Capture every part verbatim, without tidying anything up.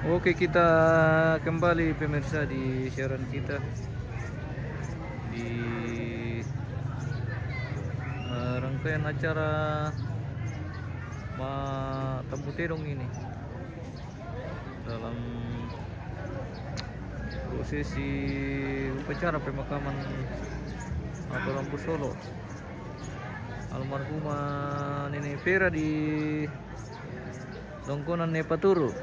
Oke, kita kembali, pemirsa, di siaran kita di, eh, rangkaian acara Ma Tamu Tedong ini, dalam prosesi upacara pemakaman atau rambu solo almarhumah Nenek Vera di Tongkonan Nepaturu,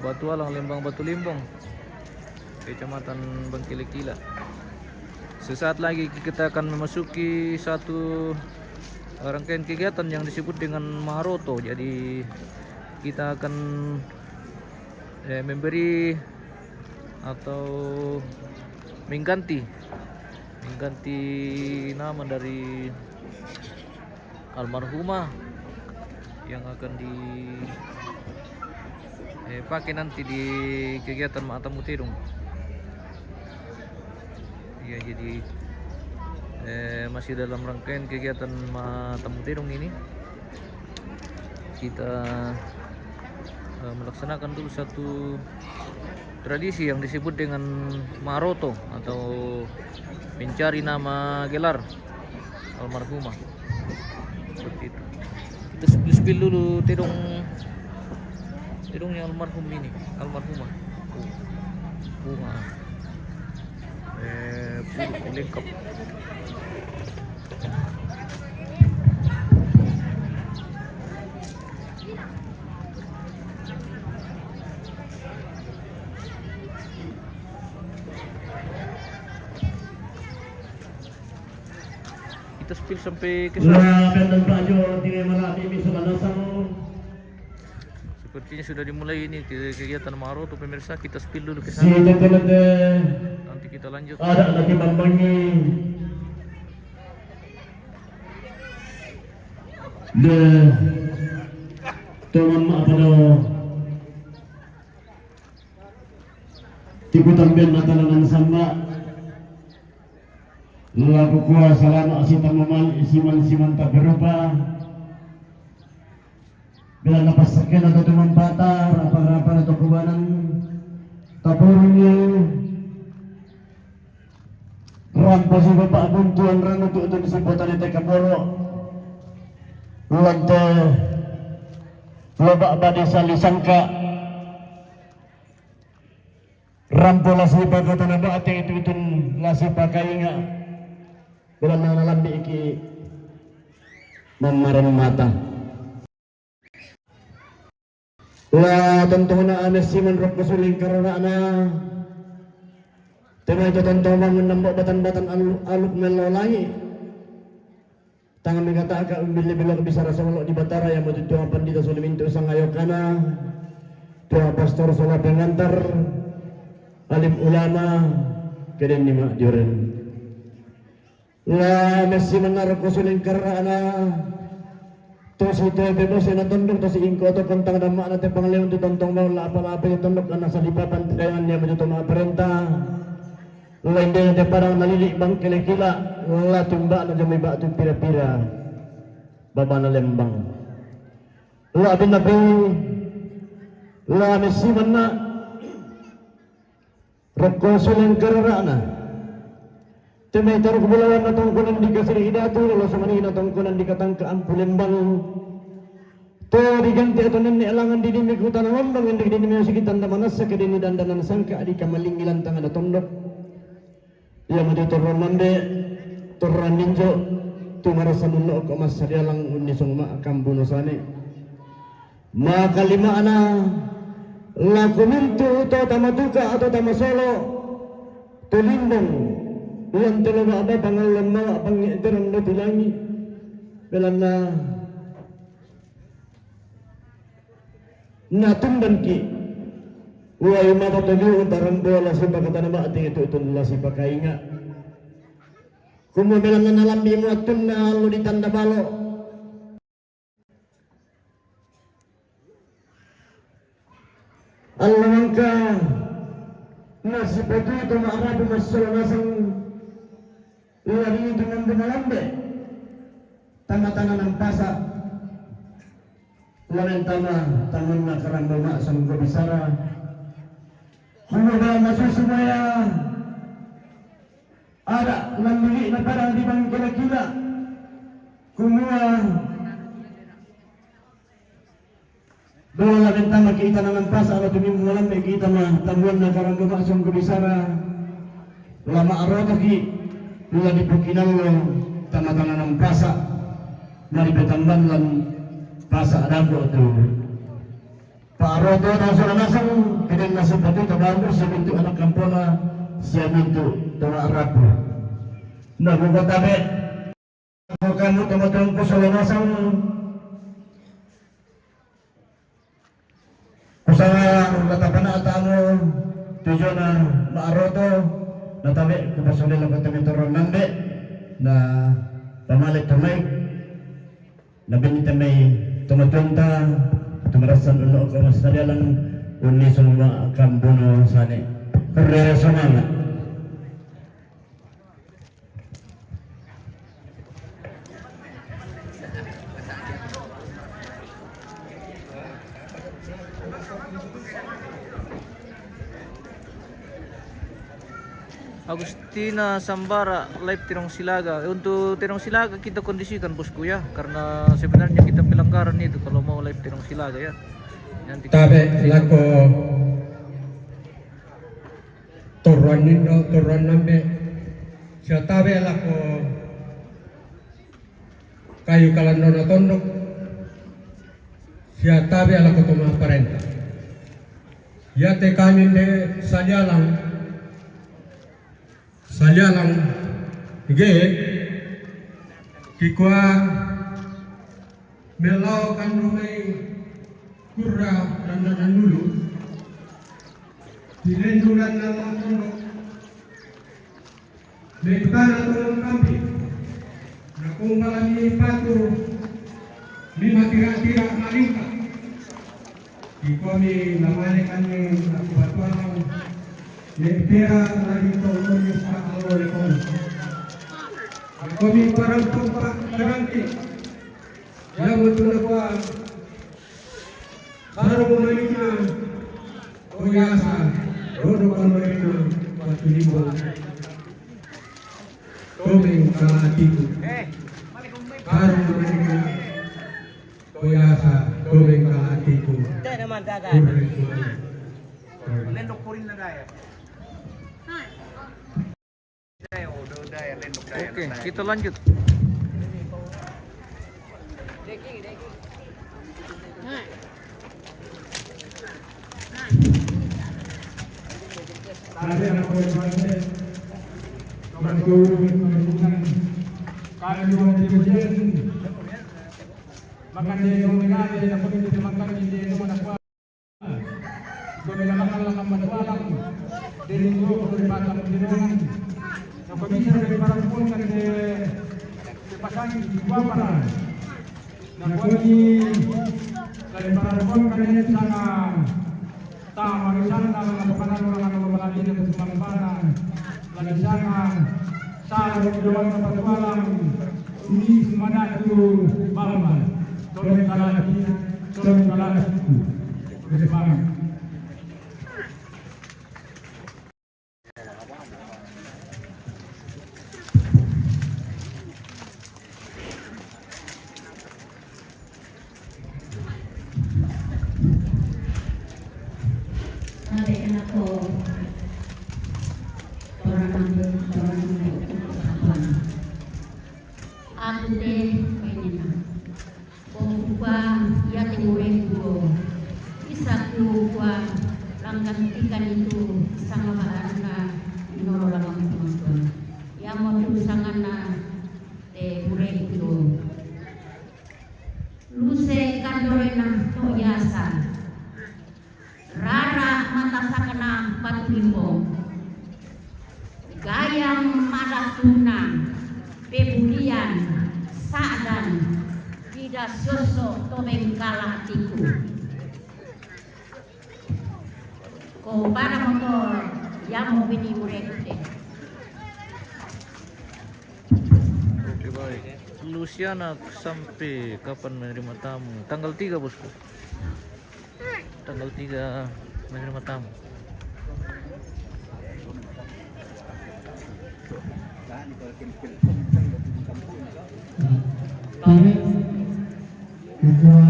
Batu Alang, Lembang Batu Limbong, Kecamatan Bangkelekila. Sesaat lagi kita akan memasuki satu rangkaian kegiatan yang disebut dengan Maroto. Jadi, kita akan, eh, memberi atau mengganti, mengganti nama dari almarhumah yang akan di, eh, pakai nanti di kegiatan Ma Tamu Tedong. Ya, jadi, eh, masih dalam rangkaian kegiatan Ma Tamu Tedong ini, kita, eh, melaksanakan dulu satu tradisi yang disebut dengan maroto atau mencari nama gelar almarhumah. Seperti itu. Kita spill-spill dulu tedong, tedongnya almarhum ini, almarhumah. Bunga. Eh, puluk lengkap. Kita spill sampai ke sana. Nah, dan Pak Jo, di mana ini sudah datang. Sepertinya sudah dimulai ini ke-, kegiatan Maroto, pemirsa. Kita spill dulu ke sana. Nanti kita lanjut. Ada lagi mambangi. De. Tuman ma apa do? Tiku tambian mata nanan samba. Laku kuasa lama si tamuman, siman-siman tak berupa. Bila napas sakena tu tuman pata, rapa-rapa na tu kubanan. Tapurungi. Rampa si bapak buntuan ranu tu, tu si potani teka boro. Lante. Loba badi sali sangka. Rampo lasi pakatana bate itu, itu lasi pakainga. Bila nang nalambi iki mamaran mata. La tontona ame siman rokko suling kararana. Tema itu tontong bangun nambok batan-batan alu-, aluk melo langi. Tangan mengatakan umbil lebih lok bisa rasa melok di Batara yang betul tuan pandita sudah mintu sang ayokana. Tuan pastor salah pengantar. Alim ulama. Keden ni mak diuren. La mesi menar kusuling kerana. Tosi te bebo sena tondok tosi ingko to kentang dan makna te pangleon tu tontong mau la apa-apa te tondok dan asal di papan tegangan yang betul mak perintah. Lende te padang nalili bang kele kila. La tumba na jami bak tu pira-pira. Baba na lembang. La bin nabi. La mesi menar. Rokko suleng karara'na. Temai taruk bulawan na tongkonan di kasiri idatu, lolo sumani na tongkonan di katangka ampu lembang. To diganti atau nenek langan di dimi kutana lombang, yang di dimi musik tanda manasa ke dini dandanan sangka di kamalingi lantang ada tondok. Ia maju turun mambe, turun ninjo, tu marasa munno ko masa dialang unni song ma kambuno sane. Maka lima ana laku mintu to tamatuka atau tamasolo tulimbong yang telo baba pangalon mawa pangi terang do tilangi belanna natumban ki wai mata toliu tarang bola sipakatana mati itu itu lasi pakainga. Kumu belanna nalambi muatunna allo ditanda balo. Allo mangka nasipatuju to ma'rabu massolo nasang lari tu mambu malambe tama-tama nampasa. Lamen tama, tamanna karang mama sangko bisara. Kumua na masusumaya. Ada nanduli na parang di bang kila-kila. Kumua. Dua lamen tama kita nanam pasa ala tumim malam kita ma tamuan na karang mama sangko bisara. Lama arotoki. Dua di pukinallo tama tananam pasa. Mari betamban lan pasa dago tu. Pa'roto na sola nasang, keden nasang patu tabandu, siamintu anak kampona, siamintu tona rapu. Na buka tabe, bukan mu teman-teman ku sola nasang, kusanga na tapana atamu, tujona ma'roto, na tabe, kupasole lako tabe toron nambe, na pamale tomai, Nabinta mai tomatuanta, tumarasan unno ko masarialang, unni sumama kambuno sane. Kurre sumama. Agustina Sambara, live Terong Silaga. Untuk Terong Silaga kita kondisikan, bosku, ya, karena sebenarnya kita pelanggaran itu kalau mau live Terong Silaga, ya. Nanti tabe lako toruan nindo, toruan nambe. Sia tabe lako kayu kalandona tondok, sia tabe lako toma parenta. Iate kami nde salialang, salialang ge, kikua melao kandumai kurra dan dan dulu, tilendulan nama tondok. Mekana tolong kampi, na kumpala mi patu, mi matira-tira malingka. Ikomi namane kami aku batuang, mekpera lagi tolong sa alo lekon. Ikomi parang pompa terangki, ya betul apa? Baru menerima koyasa, rodo menerima batu limbo. Tomeng kala atiku. Baru menerima koyasa, tomeng kala atiku. Kurre sumama. Lendok purin na daya. Oke, kita lanjut. Kami dua division. Makanya yang mengalir, yang mengalir, yang mengalir. Kami na makalakam matualang, dari dua puluh lima tahun di dalam. Na kami bisa dari para pun kan de, de pasang di dua para. Na kami dari para pun kan de sana, tama di sana, na mga panalo, na mga malaki na sa mga para. Lagi sana, sa doon na patualang, ini semana itu mama. Tolong kalaki, tolong kalaki. Terima kasih. Tabe nako, orang ambil, orang ambil, apa? Aku de, ini na. Ko kua iate mureku, isa ku kua langgantikan itu sanga baranna noro langan Puang. Iamo tu sangana te mureku. Luse kandorena to yasa. Rara matasakna patulimbo. Gayang malatuna pebulian sa'dan pida siosso to bengkala atiku. Ko pada motor yamo bini murete. Oke, baik. Luciana sampai kapan menerima tamu? Tanggal tiga, bosku. Tanggal tiga menerima tamu. Kami ketua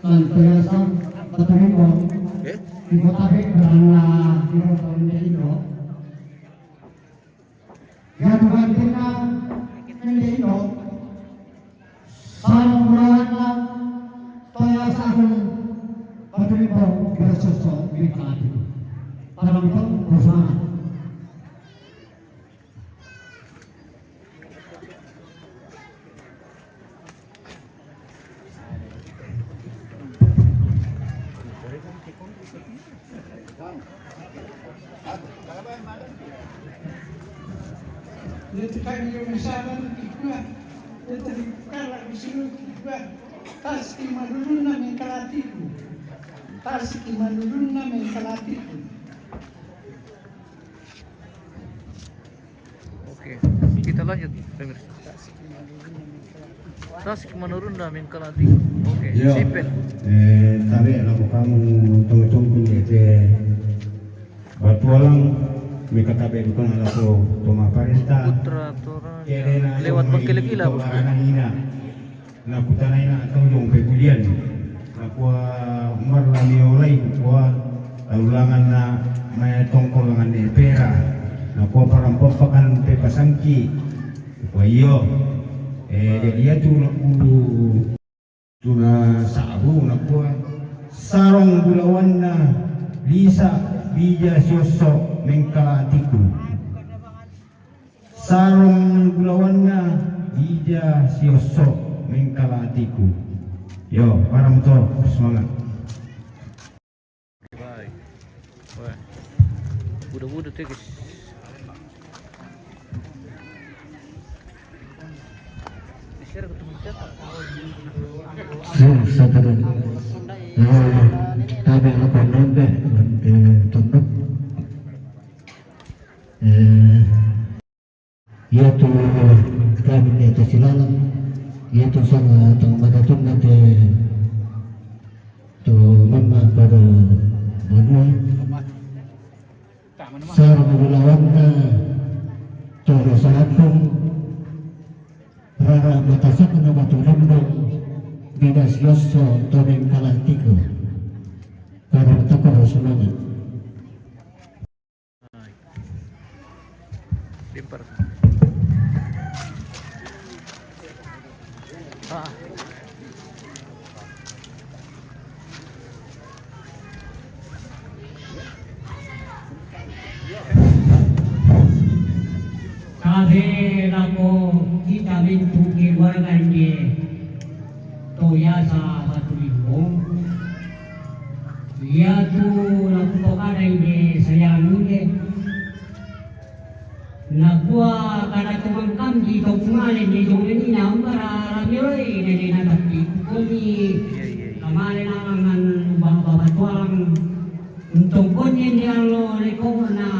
Tanpa Yayasan Batu Limbong, eh? Di Kota Bek beranda di Kota Bek Indo. Jatuh gantina Bek Indo. Sarung bulawanna Toya Sagung Batu Limbong, Bida Siosso Mengkalatiku. Pada betul bersemangat. Nete kami yung isa lang tikwa. Nete kala gusto tikwa. Tas ki malulun na may kalatiku. Tas ki malulun na may kalatiku. Oke, kita lanjut, pemirsa. Tasik menurun dah mengkalati. Oke, iya. Sipil. Eh, tabe' lako kamu tongtong kun ete batualang, mekatabe' bukan lako toma parenta. Putra Toraja. Kere na lewat toma Bangkele Gila, bos. Tomaranang ina. Nakutanaina tau jong pepulian. Nakua marlami olai, kua taulangan na maya tongkol langan ne pera. Nakua parampapakan pe pasangki. Kua iyo. Eh, jadi iya tu laku tuna sabu nakua sarong bulawanna Lisa Bija Siosso Mengkalatiku. Sarong bulawanna Bija Siosso Mengkalatiku. Yo, parang to, semangat. Bye. Wah. Buda-buda tegis. Di-share ke teman siapa? Sing, satu dulu. Eh, tabe' lako nombe, eh, tondok. Eh, Iya tu kami ni atas silalang. Iya tu sama tong madatunna te tu mama pada banua. Sarung bulawanna Toya Sagung, rara matasakna Batu Limbong, Bida Siosso Mengkalatiku. Pada toko semangat. Lempar. Ah. Tabe' lako kita mintu' keluarga nde Toya Batu Limbong. Iya tu nakutokada inde sayang inde. Nakua kada tomangkambi tau kumale ni jong nenina umbara ramioi nenina tapi kukoni. Iya, iya, iya. Kamale nangan uba babatuang untong koni ende allo lekona.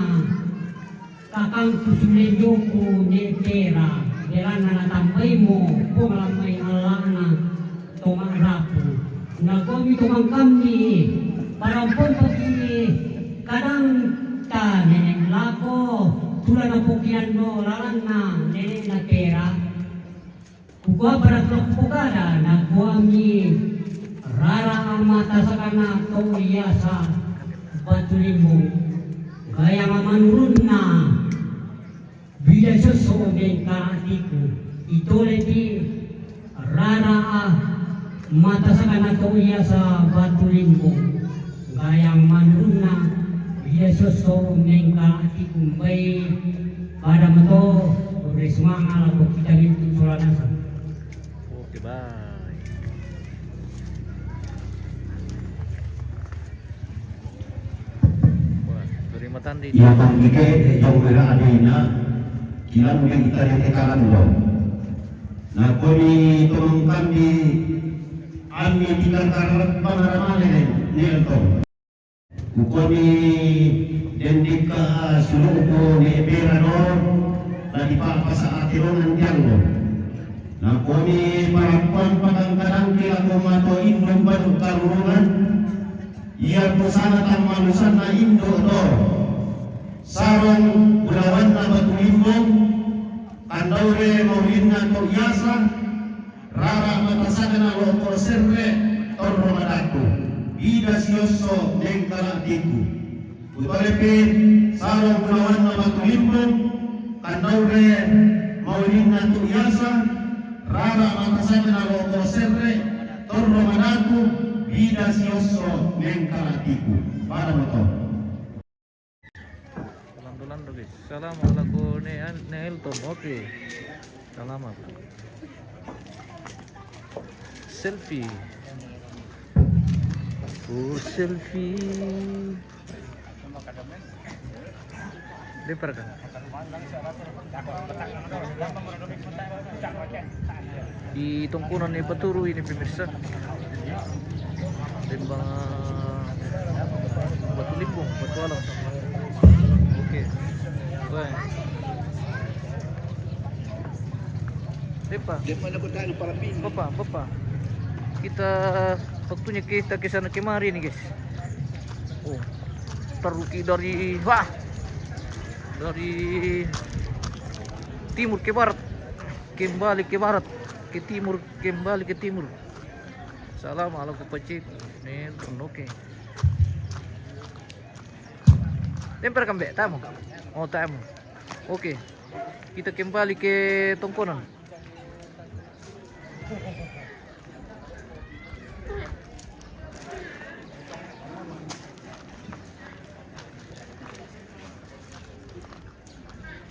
Kakangku sulenjoku ne' pera, belanna natambaimo Puang Lambai Alla'na to ma'rapu. Nakuami tomangkammi, parampompaki kadangta nene' lako, tula napokianno lalanna nene'na pera. Kukua pada tula kupokada, nakuami rara matasakna to iasa Batu Limbong, gayang manurunna Bida Siosso Mengkalatiku, itoleki rara matasakna to iasa Batu Limbong. Gayang manurunna Bida Siosso Mengkalatiku mbai pada mato resmanga lako kita mintu solanasa. Oke, bye. Wah, terima tandi. Iya, tandi ke, eh, jong mera adina, kilan udah kita lihat kalan dong. Nah, koni tomangkambi ami tinggal karena panaramane nih, nih, tong. Kukoni dendika suluku ne' pera do, Na dipapasa'ati ronang diallo. Nakkoni parampuang pakangkadangki lako matoa indo' manu karurungan, iatu sanatang malusanna indo' to. Sarong bulawanna batu limbong, kandaure maulinna to iasa, rara' matasakna loko serre, torro madatu, ida siosso mengkala'tiku. Kutolepi sarong bulawanna batu limbong, kandaure maulinna tu iasa, rara' matasakna loko serre, torro madatu, ida siosso mengkala'tiku. Pada moto. Lando-lando, guys. Salam ala ko ne, ne Elton. Oke. Salamat. Selfie. Oh, selfie. Lempar ka. Di tongkonan ni paturu ini, pemirsa. Lembang, eh, Batu Limbung, Batu Alam. Oke. Wah. Depa. Depa na kota ni Parapin. Bapa, bapa. Kita, waktunya kita ke sana kemari nih, guys. Oh. Taruki dari, wah. Dari timur ke barat. Kembali ke barat, ke timur, kembali ke timur. Salam, ala ko pacit. Nih, oke. Lempar kambe, tamu. Oh, tamu. Oke. Kita kembali ke tongkonan.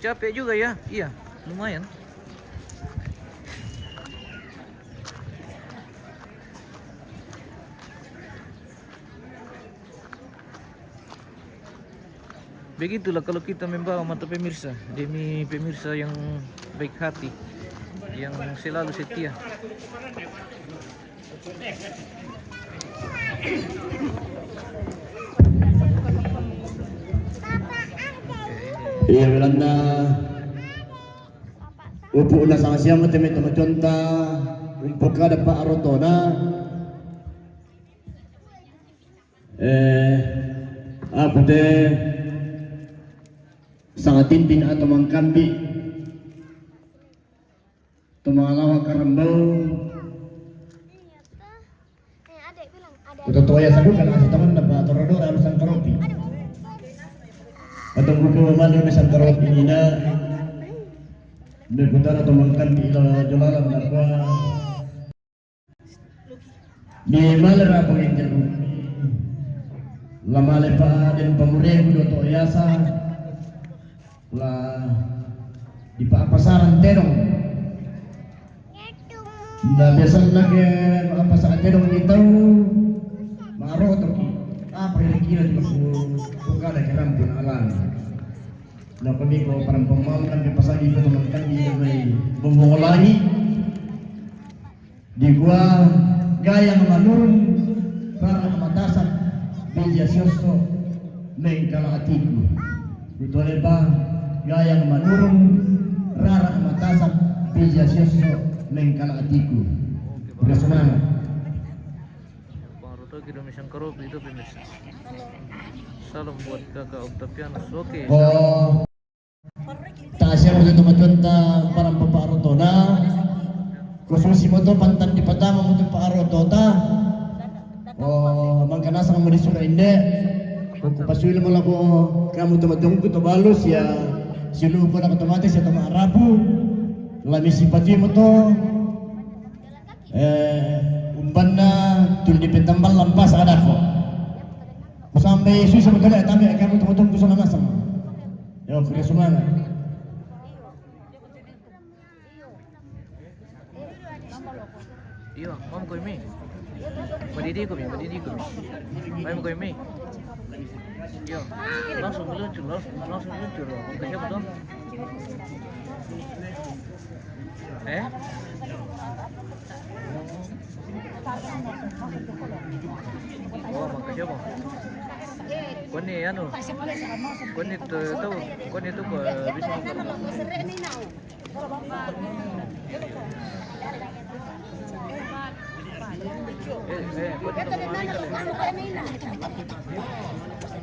Capek juga ya? Iya, lumayan. Begitulah kalau kita membawa mata pemirsa, demi pemirsa yang baik hati, yang selalu setia. Iya, belanna upu' na sangsiang mate mai tomatuanta umpokada pa'rotona. Eh, apa te sangatintin atau mangkambi. Tumangalawa karambau. Iya, tuh. Eh, adek bilang, adek. Utotoya sabukan asa taman dapat torodora anu sangkaropi. Aduh. Atau buku mandi anu sangkaropi ini dah. Berputar atau makan di ila jolalan apa. Di malera penginjil. Lamale pa den pamuregu do to yasa. La di pa pasaran tedong. Na biasanna ke apa saat tedong ni tau marotoki. Apa kira-kira di buku kada ke rampun alam. Na kami ko parang pemau kan ke pasagi ko teman kan di mai bombong lagi. Dikua gayang manurung rara matasak bija siosso mengkala atiku. Kutole ba gayang manurung rara matasak bija siosso mengkala atiku. Udah semangat. Bang Ruto, kita misang kerup itu, pemirsa. Salam buat kakak Octavianus. Oke. Oh. Tasia mo to matuanta parang paparotona. Kususi mo to pantan di patama mo to parotota. Oh, mangkanasa mo di sura inde. Kuku pasuli mo lako kamu to matungku to balus ya. Silu ko na otomatis ya to maarapu. Lami sipati mo to. Eh, umbanna tuli di petambal lampas adako. Sampai susu betul ya, tapi kamu tunggu-tunggu sama nasam. Ya, oke, semangat. Iyo, mam ko imi. Madidi ko mi, madidi ko mi. Mam ko imi. Iyo. Langsung meluncur, langsung, langsung meluncur. Ke siapa tuh? Eh? Oh, makasih, Bang. Kuan ni anu. Kuan ni tu tu. Kuan ni tu ko bisa. Eh, eh, kuan ni tu.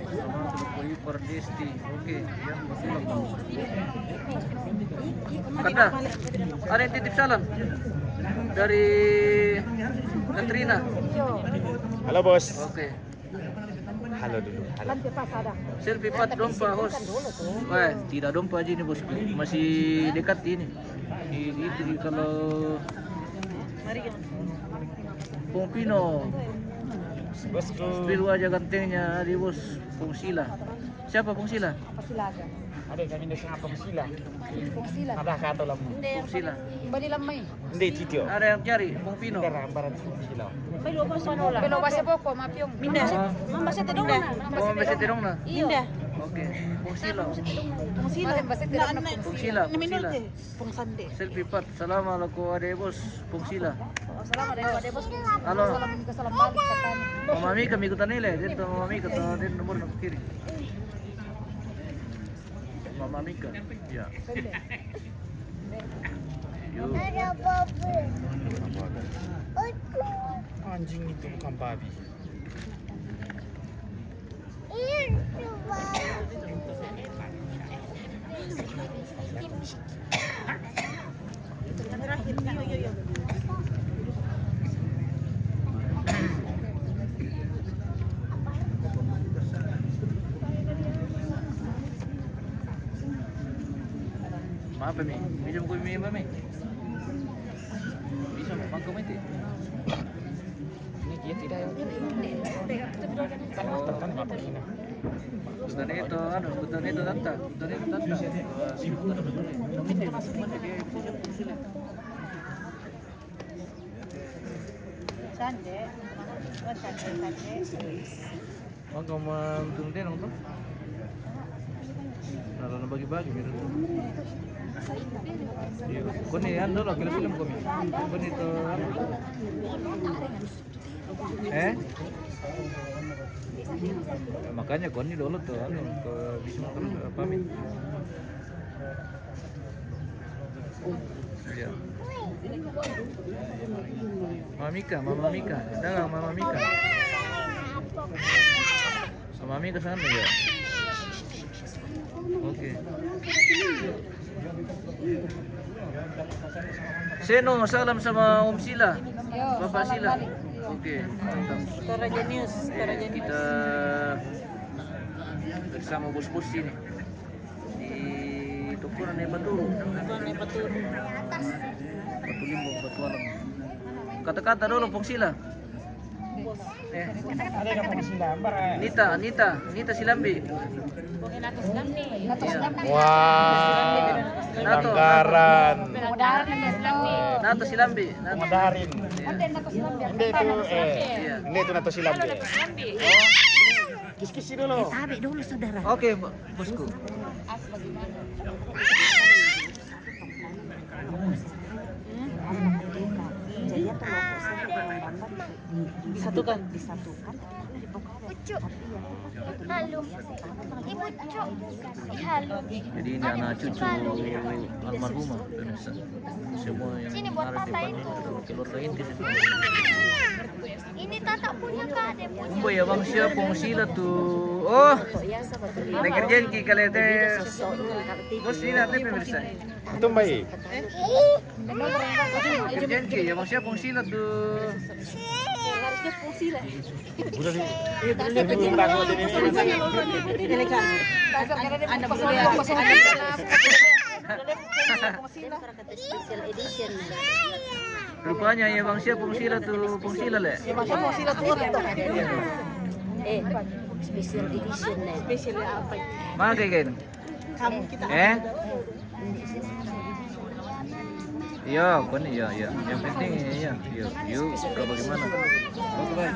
Sama tu ko ipar Desti. Oke, ya, betul. Kata, ada yang titip salam dari Katrina. Halo, Bos. Oke. Halo dulu. Halo. Selfie part dompa, host. Wah, tidak dompa aja ini, bosku. Masih dekat ini. Di, itu di kalau Pung Pino. Bosku. Spill wajah gantengnya, di bos Pung Sila. Siapa Pung Sila? Pung Sila aja. Ada kami di sana Pung Sila. Pung Sila. Ada kata lam. Pung Sila. Bali lamai. Hindi, Tito. Ada yang cari, Pung Pino. Hindi, rambaran Pung Sila. Belo basa poko, mapiong. Minda. Mambasa te dong na. Oh, mambasa te dong na. Iyo. Oke. Pung Sila. Pung Sila. Pung Sila. Pung Sila. Pung Sila. Selfie part. Salam ala ko ade bos. Pung Sila. Salam ala ko ade bos. Halo. Salam, salam balik, katanya. Mama Mika, mi kutanile. Dia tu Mama Mika, tu dia nomor nak kiri. Mama Mika. Ya. Yuk. Anjing itu bukan babi. Maaf, Mi. Minum kopi, Mi, Mi. Bisa makan kopi, Mi? Ini dia tidak ya? Oh. Bukan itu, anu, bukan itu, tante. Bukan itu, tante. Sande. Oh, sande, sande. Bang, kamu untung deh, nonton. Kalau bagi-bagi, gitu. Iya. Kau ni, anu, lo, film-film kau ni. Kau ni tu, anu. Eh? Ya, makanya kau ni dulu tu, anu, ke Wisma kan, eh, pamit. Iya. Mama Mika, Mama Mika. Dagang, Mama Mika. Mama Mika sana ya. Oke. Seno, salam sama Om Sila. Yo, Bapak salam Sila. Balik. Oke, mantap. Toraja News, Toraja News. Kita bersama bos-bos sini. Di Tukuran ya, Batu. Tukuran ya, Batu. Batu Limbong, Batu Alam. Kata-kata dulu, Pung Sila. Eh. Nita, Nita, Nita Silambi. Iya. Wah, Nato. Pelanggaran. Nato Silambi. Nato. Pemudarin. Iya. Hindi itu, eh, iya. Hindi itu Nato Silambi. Kis-kisi dulu. Eh, tabe dulu, saudara. Oke, bo-, bosku. Disatukan. Disatukan. Ucu. Halo. Ibu Ucu. Halo. Jadi ini anak cucu almarhumah, pemirsa. Semua yang ada di depan ini adalah keluarga inti semua. Ini tata punya, Kak, dia punya. Umbo ya, Bang, siapa Pung Sila tuh? Oh, lagi kerjaan ki kali teh. Bos, ini ada pemirsa. Antum baik. Kerjaan ki ya, Bang, siapa Pung Sila tuh? Harusnya Pung Sila. Udah sih. Ini, ini, ini, ini. Anda boleh, Anda boleh. Special edition. Rupanya ya, Bang, siapa Pung Sila tuh, Pung Sila, le? Eh, special edition, le. Special apa? Mana kayak gini? Kamu kita. Eh? Iya, kan iya, iya. Yang penting iya, iya. Iya, yuk, suka bagaimana? Oke, baik.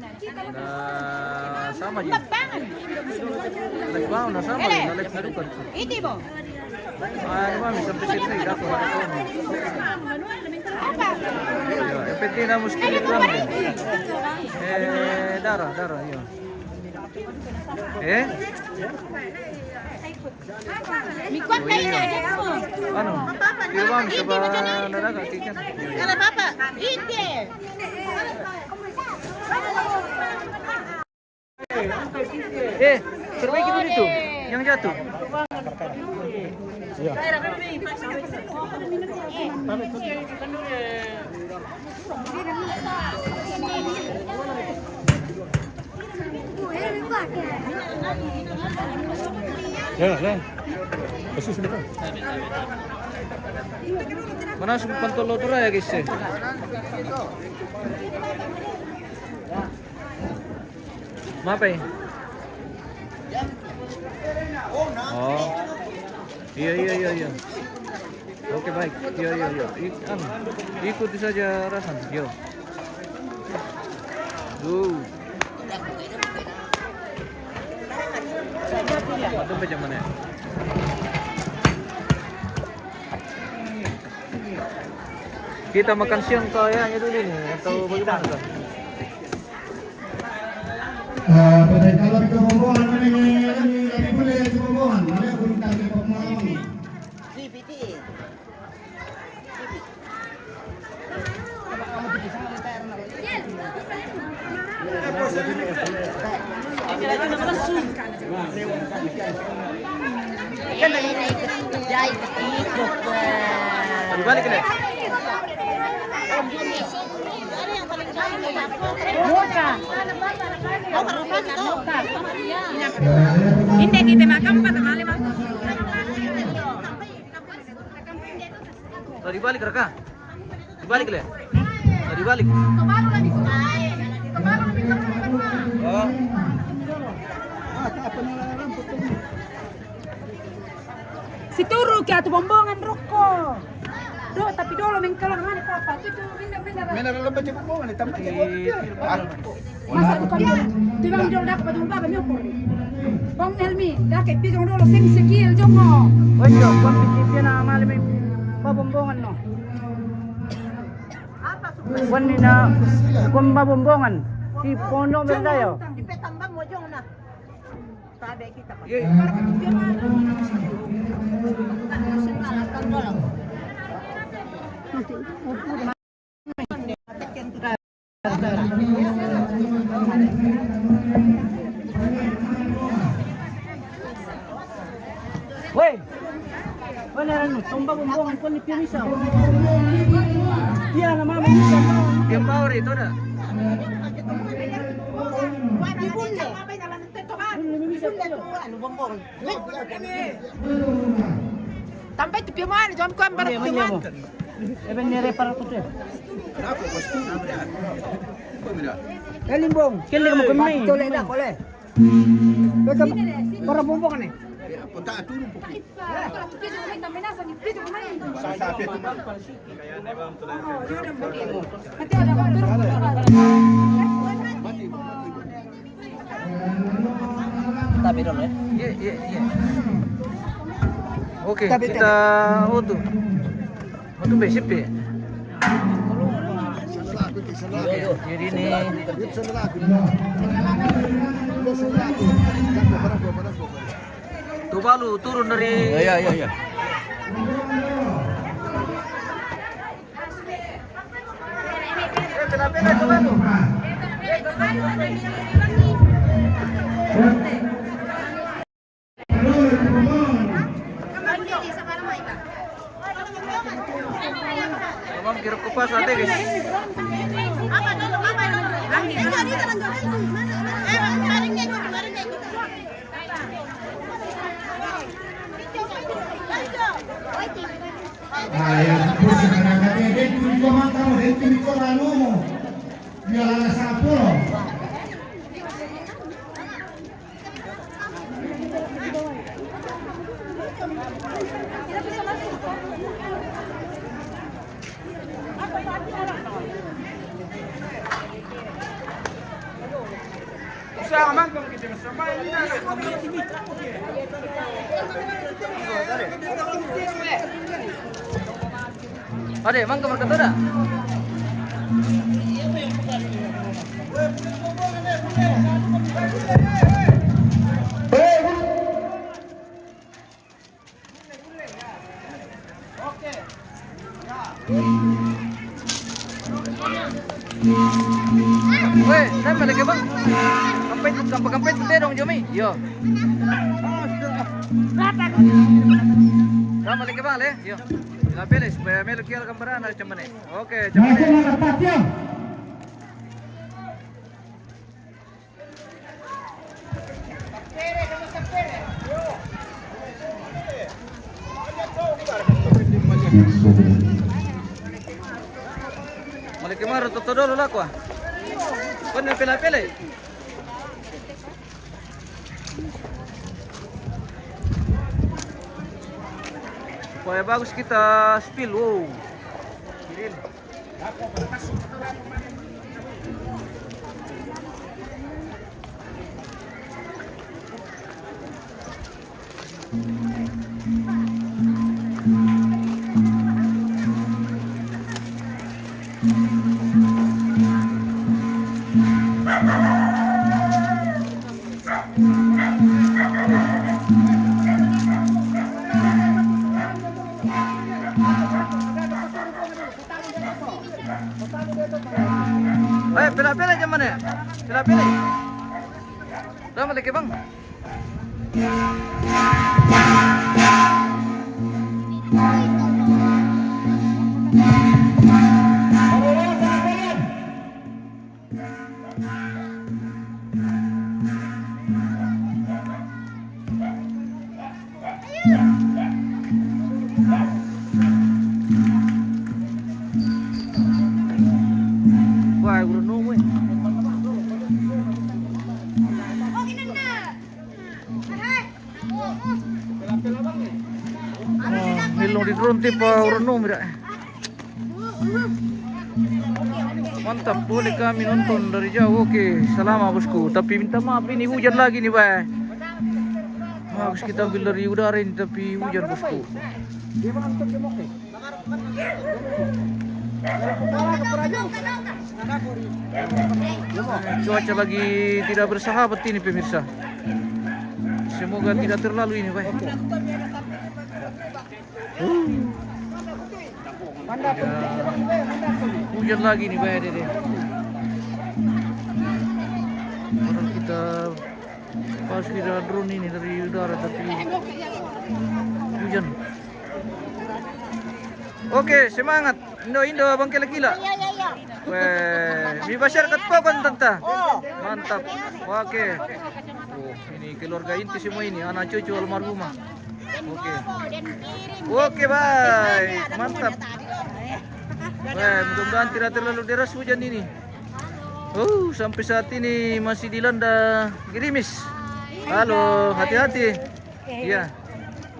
Na sama aja. Nagbaon na sama aja. Nalagsadukan. Iti mo. Ah, ano ba, may sampay-sampay, dapat wala ko. Apa? Epekti na muskil ito. Eh, dara, dara, yun. Eh? Mikuha kayo na, ano? Ano? Di ba, ang saba na dagat, tikas? Ano, Papa? Iti! Eh, perbaiki dulu itu. Yang jatuh. Ya, ya. Pasti sebentar. Mana sempat lo tuh ya, guys? Mape? Oh. Iya, iya, iya, iya. Oke, baik. Iya, iya, iya. Ik-, anu, ikuti saja Rasan. Yo. Tuh. Atau bagaimana ya? Kita makan siang kayaknya dulu nih, atau bagaimana, Kak? Eh, pada kalau ke rombongan ini, ini lebih boleh ke rombongan, mana pun tak ada pengalaman. Dibalik ini. Hindi, kita makan pada malam. Oh, dibalik, Raka. Dibalik, Le. Oh, dibalik. Oh. Si Turu kia tu bombongan roko. Do, tapi dolo mengkalang mana papa. Itu tu benda-benda. Mena dalam baca bombongan, tambah je. Ah. Masa tu kan dolo. Tu bang dolo dak baju baba mi ukur. Bang Helmi, dak ke pi jong dolo sing sekil jong mo. Ojo, kon piki pia na mali mi. Ba bombongan no. Wan ni na kon ba bombongan. Di pono merdayo. Di petamba mo jong na. Tabe kita pa. Woi. Woi, naranu, tomba bumbong, kau ni pirisa. Iya, nama mama. Dia mau ri, itu dah. Bumbong. Tampai tu piuman, jom kuan baru piuman. Eben nere para kutu. Elimbong. Kele mo kami. Tole na kole. Beka para bumbong ni. Tapi dulu ya. Iya, iya, iya. Oke, kita untuk untuk B C P. Jadi ini Tuvalu turun dari. Iya, iya, iya. Mamang kira kupas ate, guys. Ah, ya, sepuluh, kadang-kadang dia curi kau makan, dia curi kau lalu. Dia lana sepuluh. Ade, mangga, mangga, toda. Weh, saya balik ke bang. Kampanye, kampanye, kampanye, putih dong, Jomi. Yo. Sama lagi bang, le. Yo. Pila pele supaya melu kial gambaran ada cemene. Oke, cemene. Maliki maru toto dolo lakwa. Kan pele-pele. Supaya bagus kita spill. Wow. Eh, pila-pila jam mana? Pila-pila. Dah balik ke bang. Wah, guru nunggu. Ah, ilong di drone tipa orang nunggu dah. Mantap, boleh kami nonton dari jauh. Oke, selama bosku. Tapi minta maaf, ini hujan lagi nih, Bay. Bagus kita ambil dari udara ini, tapi hujan, bosku. Cuaca lagi tidak bersahabat ini, pemirsa. Semoga tidak terlalu ini, Bay. Hujan lagi nih, Bay, deh, deh. Tidak drone ini dari udara tapi hujan. Oke, semangat. Indo, Indo, Bang Kila-Kila. Weh, mi masyarakat Pokon, Tanta. Mantap. Oke. Oh, ini keluarga inti semua ini, anak cucu almarhumah. Oke. Oke, baik. Mantap. Weh, mudah-mudahan tidak terlalu deras hujan ini. Oh, sampai saat ini masih dilanda gerimis. Halo, hati-hati. Iya.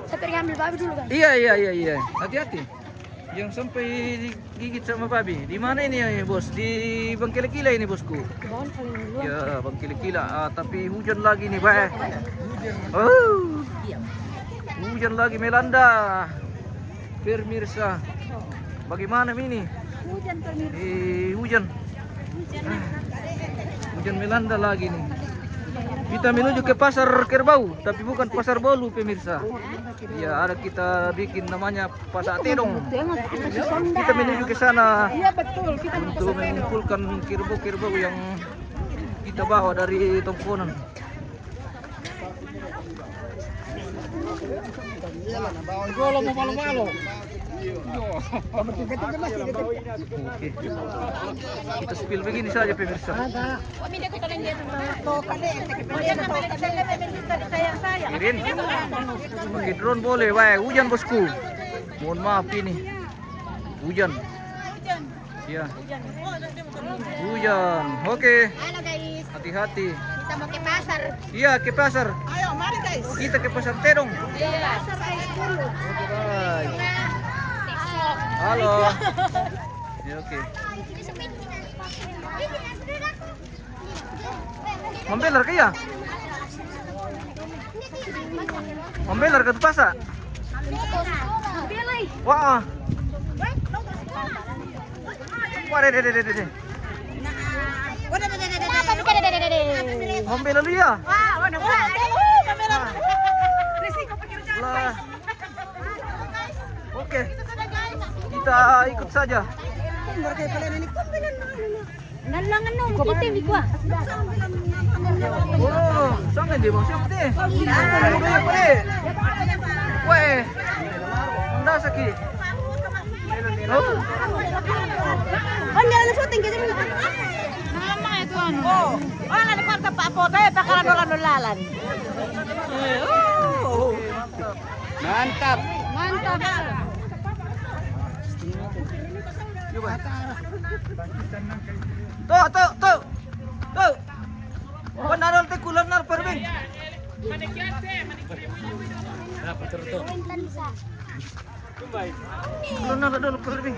Saya pergi ambil babi dulu, kan? Iya, iya, iya, iya. Hati-hati. Yang sampai digigit sama babi. Di mana ini, Bos? Di Bangkele-Kila ini, Bosku. Di bawah paling dulu. Ya, Bangkele-Kila. Ah, tapi hujan lagi nih, Pak. Oh. Hujan lagi melanda. Pemirsa, bagaimana ini? Hujan, pemirsa. Eh, hujan. Hujan. Ah, hujan melanda lagi nih. Kita menuju ke Pasar Kerbau, tapi bukan Pasar Bolu, pemirsa. Ya, ada kita bikin namanya Pasar Tedong. Kita menuju ke sana. Iya, betul. Kita mau untuk mengumpulkan kerbau-kerbau yang kita bawa dari Tongkonan. Oke. Kita spill begini saja, pemirsa. Kirim. Pakai drone boleh, weh. Hujan, Bosku. Mohon maaf ini. Hujan. Iya. Hujan. Oke. Halo, guys. Hati-hati. Kita mau ke pasar. Iya, ke pasar. Ayo, mari, guys. Kita ke Pasar Tedong. Iya. Pasar, guys, dulu. Oke, bye. Halo. Ya, oke. Mambelar kaya? Mambelar ka tu pasa? Wah. Wah, de, de, de, de, de. Mambelar lu ya? Lah. Oke. Kita ikut saja. Nalangan no, kita di kuah. Oh, sangan dia, Bang. Siapa dia? Weh, anda sakit. Oh. Anda ada syuting kita ni. Nama itu anu? Oh, orang ada kata Pak Pote, bakalan orang nulalan. Oh. Mantap. Mantap. Tuh, tuh, tuh. Tuh. Kuan nadal te kulan nar parbing. Kulan nadal parbing.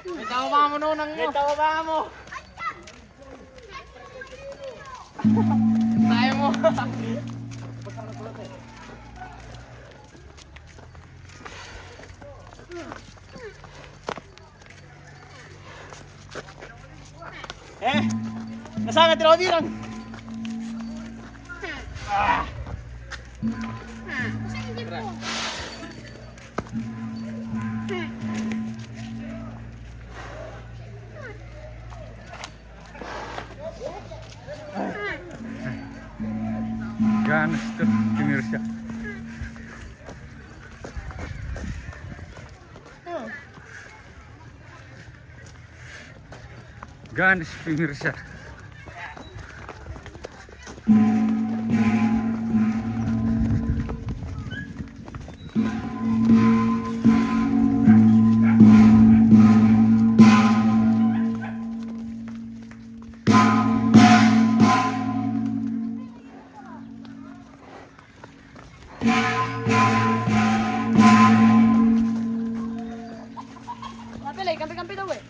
May tawa ba mo, nonang mo? May tawa ba mo? Tayo mo. Eh, nasaan na tinawag dirang? Ah. Ganas tuh, pemirsa. Ganas, pemirsa. Apa lagi? Kampi-kampi daw, eh.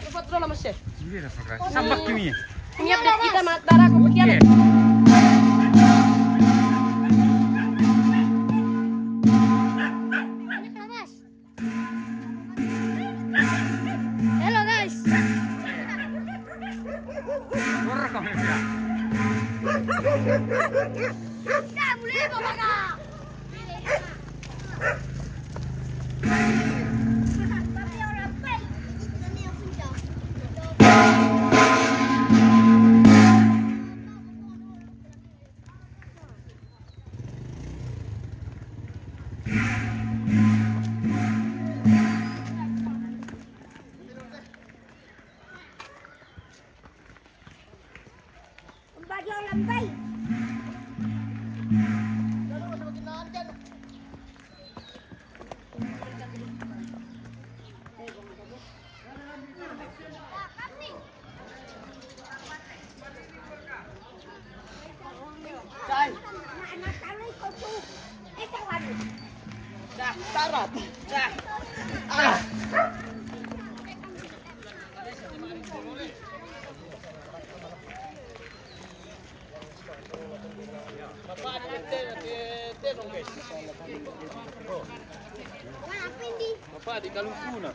Lupa, lupa, Sambak kimi. Ini update kita, Mat Bara, aku pakai. Hello, guys. Bapak di Kalungkuna.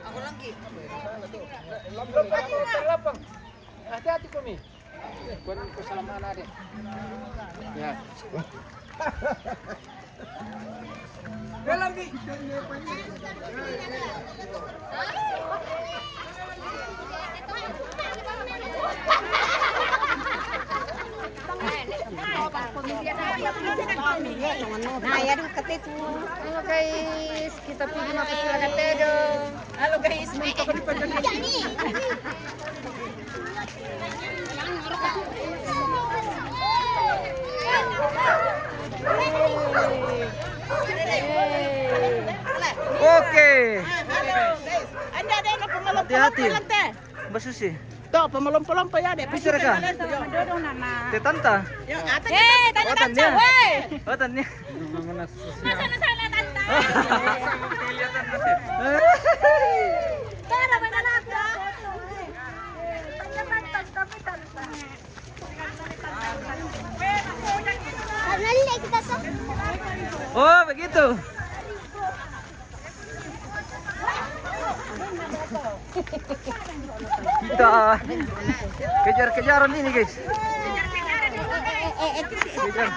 Aku lagi. Lapang, lapang. Hati-hati kau ni. Kuan ko salaman na deh. Ya. Dalam di. Nah, ya, dulu kata itu. Halo, guys, kita pergi makan sila katedong. Halo, guys, mentok di pagi. Oke. Hati-hati. Basusi. Toh, pemolong-polong pa ya deh. Bisa ka? Te tanta. Eh, tanta, tanta, weh. Oh, tanta. Masa na sana, tanta? Tara, mana tanta? Tanta, tanta, tanta. Oh, begitu. Kita kejar-kejaran ini, guys. Kejar.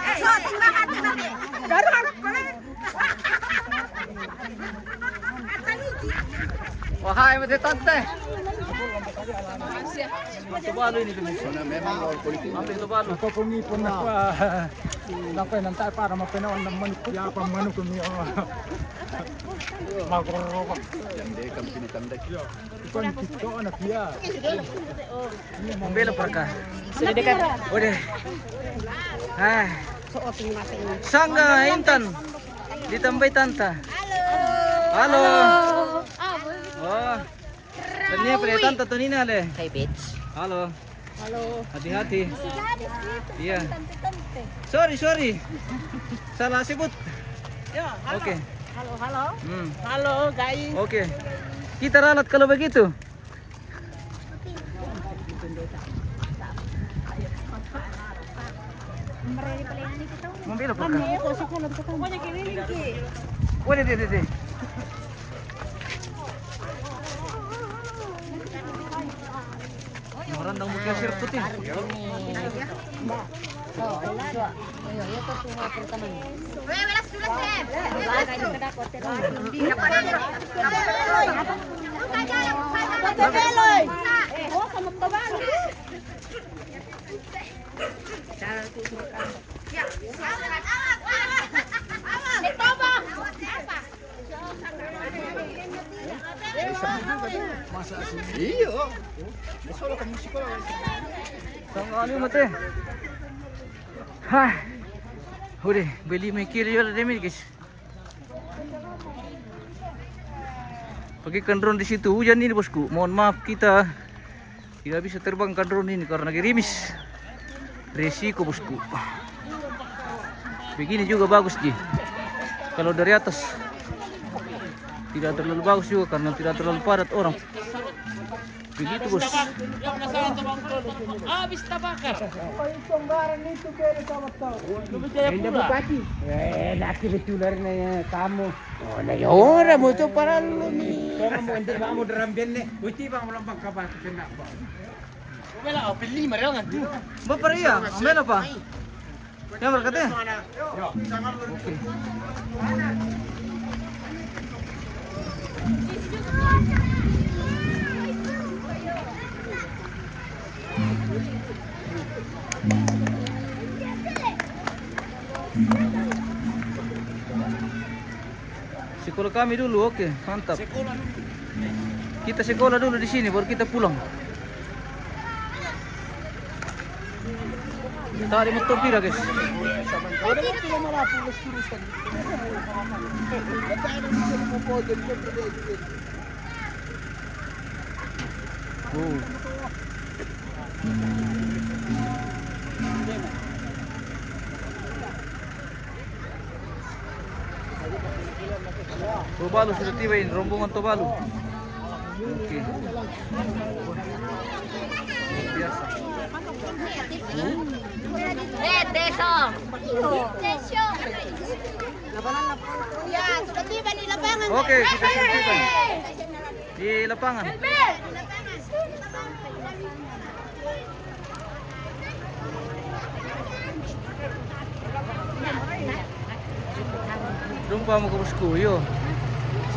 Wahai, mati tante. Mati balu ini tuh. Mati itu balu. Kau pun ni pun apa? Napa yang nanti para mapena orang manuk ya apa manuk ni? Makro. Yang dia kan pilih tanda. Bukan kita anak dia. Membela perka. Sudah dekat. Udah. Ah. Sangga Intan. Ditambai tanta. Halo. Halo. Oh. Tania pala tanta Tonina le. Hai, bitch. Halo. Halo. Hati-hati. Iya. Sorry, sorry. Salah sebut. Ya, halo. Oke. Halo, halo. Hmm. Halo, guys. Oke. Kita ralat kalau begitu. Mau belok ka? Pokoknya keliling ki. Waduh, deh, deh, deh. Orang dong buka sirkuit. Iya. Sangga ni mate. Hah. Udah, beli mikir yo demi guys. Pakai kan drone di situ, hujan ini, bosku. Mohon maaf, kita tidak bisa terbangkan drone ini karena gerimis. Resiko, bosku. Begini juga bagus, Ji. Kalau dari atas tidak terlalu bagus juga karena tidak terlalu padat orang. Begitu, bos. Habis terbakar. Indah bupati. Eh, nanti betular nih kamu. Oh, nah, ya orang mau coba lu nih. Kamu mau nanti mau derambin nih. Uci bang melambang kabar kena bang. Bela, oh, beli mari orang tu. Bapak iya, ambil apa? Yang berkata? Oke. Sekolah kami dulu, oke, mantap. Kita sekolah dulu di sini, baru kita pulang. Tadi motor pira, guys? Oh. Tobalu sudah tiba ini, rombongan Tobalu. Oke. Luar biasa. Eh, Teso. Ya, sudah tiba di lapangan. Oke, kita sudah tiba di lapangan. Jumpa mo, bosku, yo.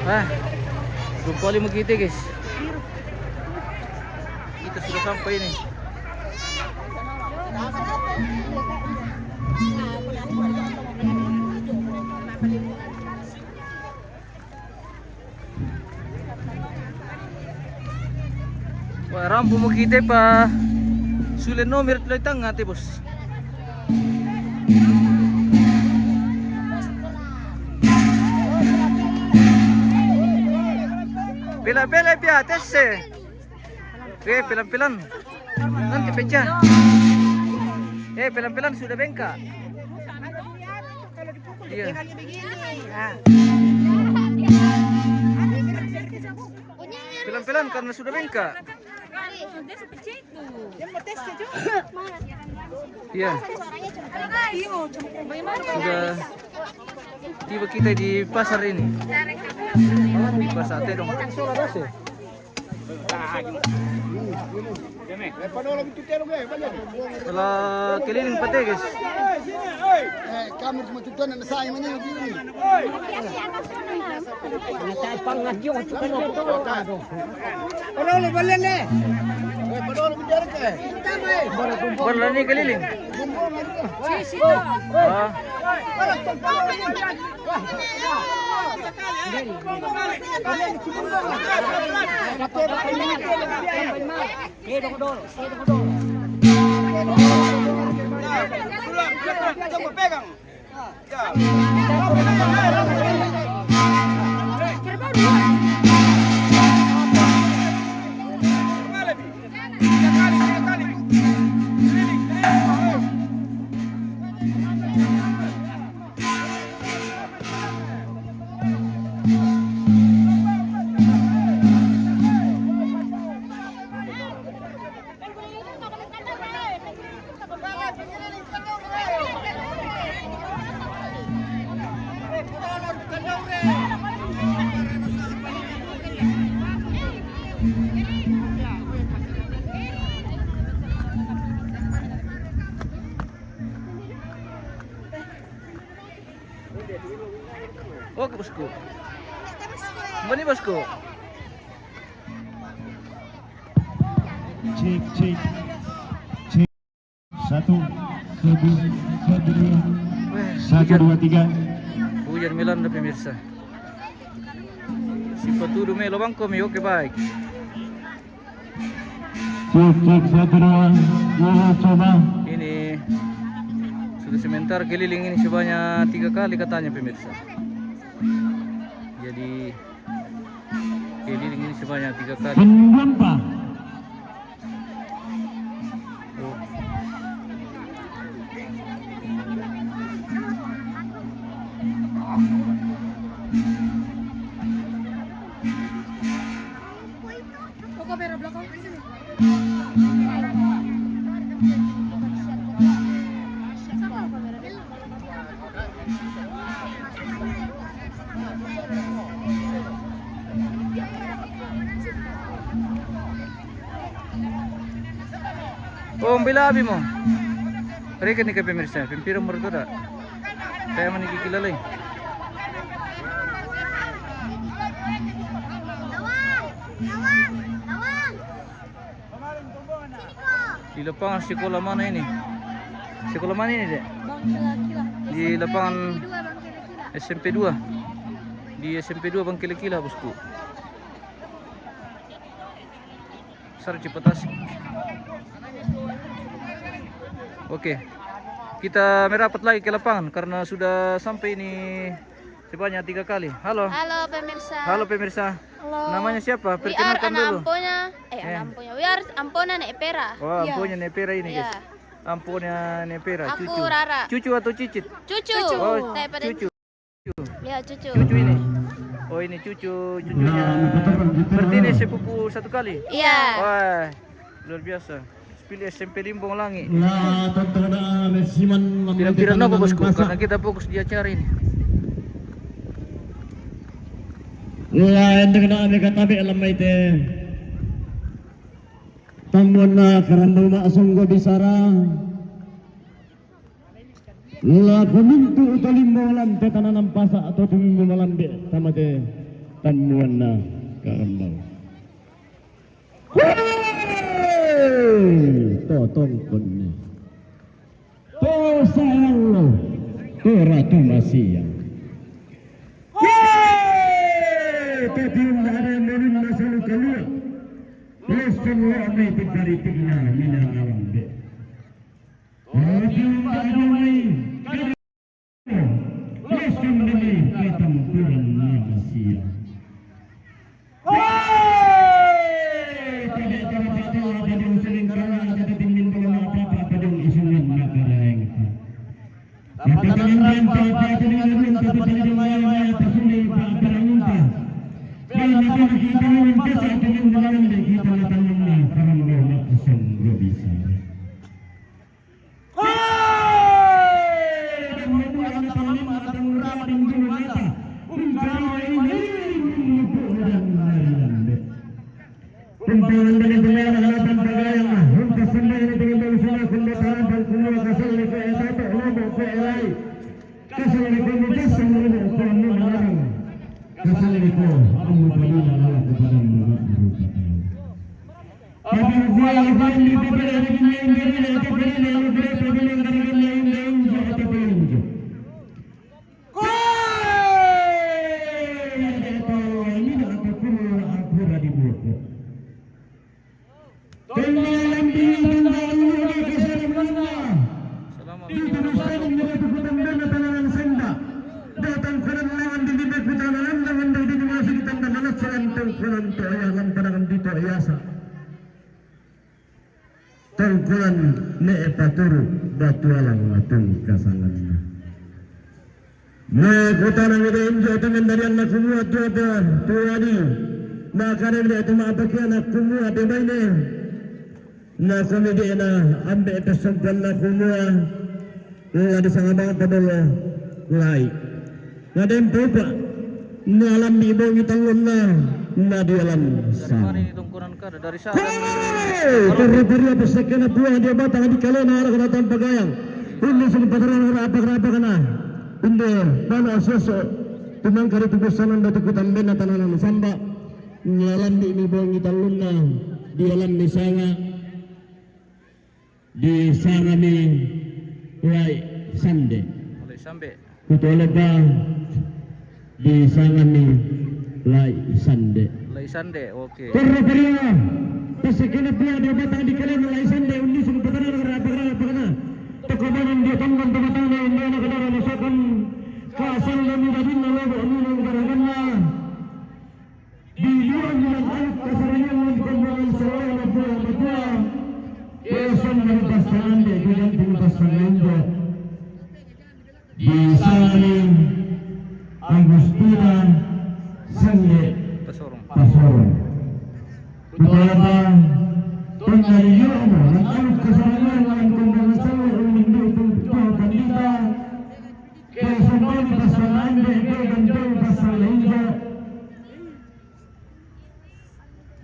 Ah, jumpa lima kita, guys. Kita sudah sampai ini. Wah, rambu mo kita pa sule nomor tuloy tanga, te, bos. Pila-pila pia, tese. Oke, pelan-pelan. Nanti pecah. Eh, pelan-pelan sudah bengkak. Iya. Pelan-pelan karena sudah bengkak. Iya. Sudah tiba kita di pasar ini. Di pasar Tedong. Telah keliling pate, guys. Eh, kamu cuma tujuan anak saya mana yang gini. Padahal boleh nih. Eh, padahal bicara ke. Boleh ni keliling. Ah. Oke, bosku. Bani, bosku. Cek, cek. Cek. Satu, satu, satu, dua. Weh, satu, hujan. Dua, tiga. Hujan melanda, pemirsa. Si patudu me lobang komi, oke, baik. Cek, cek, satu, dua. Iya, coba. Ini sudah sementara keliling ini sebanyak tiga kali katanya, pemirsa. Jadi, keliling ini sebanyak tiga kali. Penjumpa. Oh. Oh, bila abi mo. Reken ni ka pemirsa, pempira mereka dah. Saya mani kikila lai. Di lapangan sekolah mana ini? Sekolah mana ini, Dek? Bang Kila-Kila. Di lapangan S M P dua, Bang Kila-Kila. S M P dua. Di S M P dua Bang Kila-Kila, bosku. Sar Cipatasik. Oke. Kita merapat lagi ke lapangan karena sudah sampai ini sebanyak tiga kali. Halo. Halo, pemirsa. Halo, pemirsa. Halo. Namanya siapa? We are Perkenalkan anak dulu. Amponya. Eh, anak Eh. Amponya. We are Ampona Nek Pera. Oh, Iya. Amponya Nek Pera ini, Iya. Guys. Amponya Nek Pera, Aku cucu. Rara. Cucu atau cicit? Cucu. Cucu. Oh, Daripada cucu. Ya, cucu. Cucu ini. Oh, ini cucu, cucunya. Berarti ini sepupu satu kali? Iya. Wah, luar biasa. Pilih S M P Limbong Langi. Nah, tonton na mesiman. Pira-pira nopo, bosku? Karena kita fokus di acara ini. Wah, ente kena ambil kata be lemai te. Tambona karambau mak songgo bisara. La kumintu uto limbo malam te tananam pasa atau tumimbo malam be tamate tamuanna karambau. Hei! To tongkon ne. To sayang lo. To ratu masia. Hei! Tapi ada menun masalu kalua. Lesson lo ame tibari tigna mina ngalam be. Tapi ada mai. Lesson demi katampuran manusia. Hei! Tidak terpaksa ada di usiling karena ada di dinding belum apa-apa pada isungan maka raeng. Tapi dengan renta apa itu dengan renta tapi dengan maya-maya pasuli apa apa minta. Karena kalau kita minta saat ini dengan kita datang menang karena Allah mak kosong bisa. Datang konan lawan di lima kutana landang andai di masih kita mana saran tongkonan to ayah lan panangan dito ayasa. Tongkonan ne epaturu batu alang matung kasanganna. Ne kutana ngede injo temen dari anak kumua tua tua tua di. Makana ngede tuma apakiana kumua de baine. Na komidena ambe pesompanna kumua. La disanga bang padolo lai. Na dempopa. Na lambi bongi tallonna. Na di alam sa. Dari sana. Hei! Terri-terri apa sekena buah dia batang di kalena arah kena tanpa gayang. Ini sing patarang apa apa kena. Inde bana soso. Tumang kari tubusanan datu kutambenna tananan samba. Na lambi ni bongi tallonna. Di alam ni sanga. Disangami Lai Sande. Lai Sambe. Kutoleba disangami Lai Sande. Lai Sande, oke. Terro peria, pasekena pia dia batang di kalian Lai Sande, undi sung petana negara apa apa kena. Toko banan dia tonggon pematang dia undana kedara masakan kasal dan dadinna lobo nuna negara kena. Di luar bilang anak kasarian yang dikombangan seorang anak buah anak buah. Besok dari pasangan dia juga di pasangan dia. Di saling Agustina Sende Pasorong. Pasorong. Kutolaba tunda di yomo dan anak kasarian yang dikombangan seorang anak buah anak buah pandita. Besok dari pasangan dia juga di pasangan dia.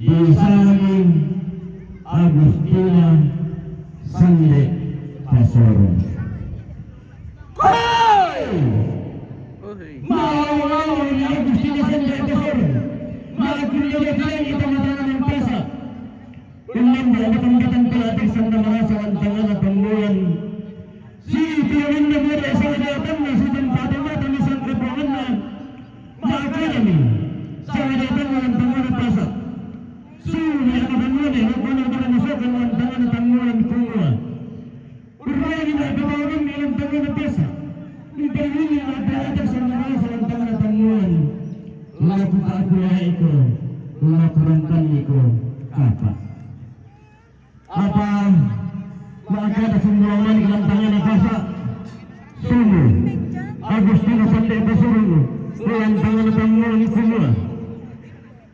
Di saling Agustina Sande Pasorong. Hoy! Maawang-awang ni Agustina Sande Pasorong. Maaku ni Agustina ni tama-tama ng pasa. Umanda ako pang batang palatik sa mga marasa ang tangana pangmulan. Si Piyamin na mura sa wadatanna, si Tampata Mata, ni Sangka Panganna. Maaku ni sa wadatanna ang tangana pasa. Suli ang pangmulan, eh, kung ano ba ang masok ang tangana pangmulan kumua. Urani na pagawin nilang tangan na pesa. Ibarili na pagkakasal na mga sa tangan na tanguan. Laku pa aku ya iko. Laku rampan iko. Apa? Apa? Maka ada semua mani dalam tangan na pesa. Sumu. Agustino Sande Pasorong. Dalam tangan na tanguan semua.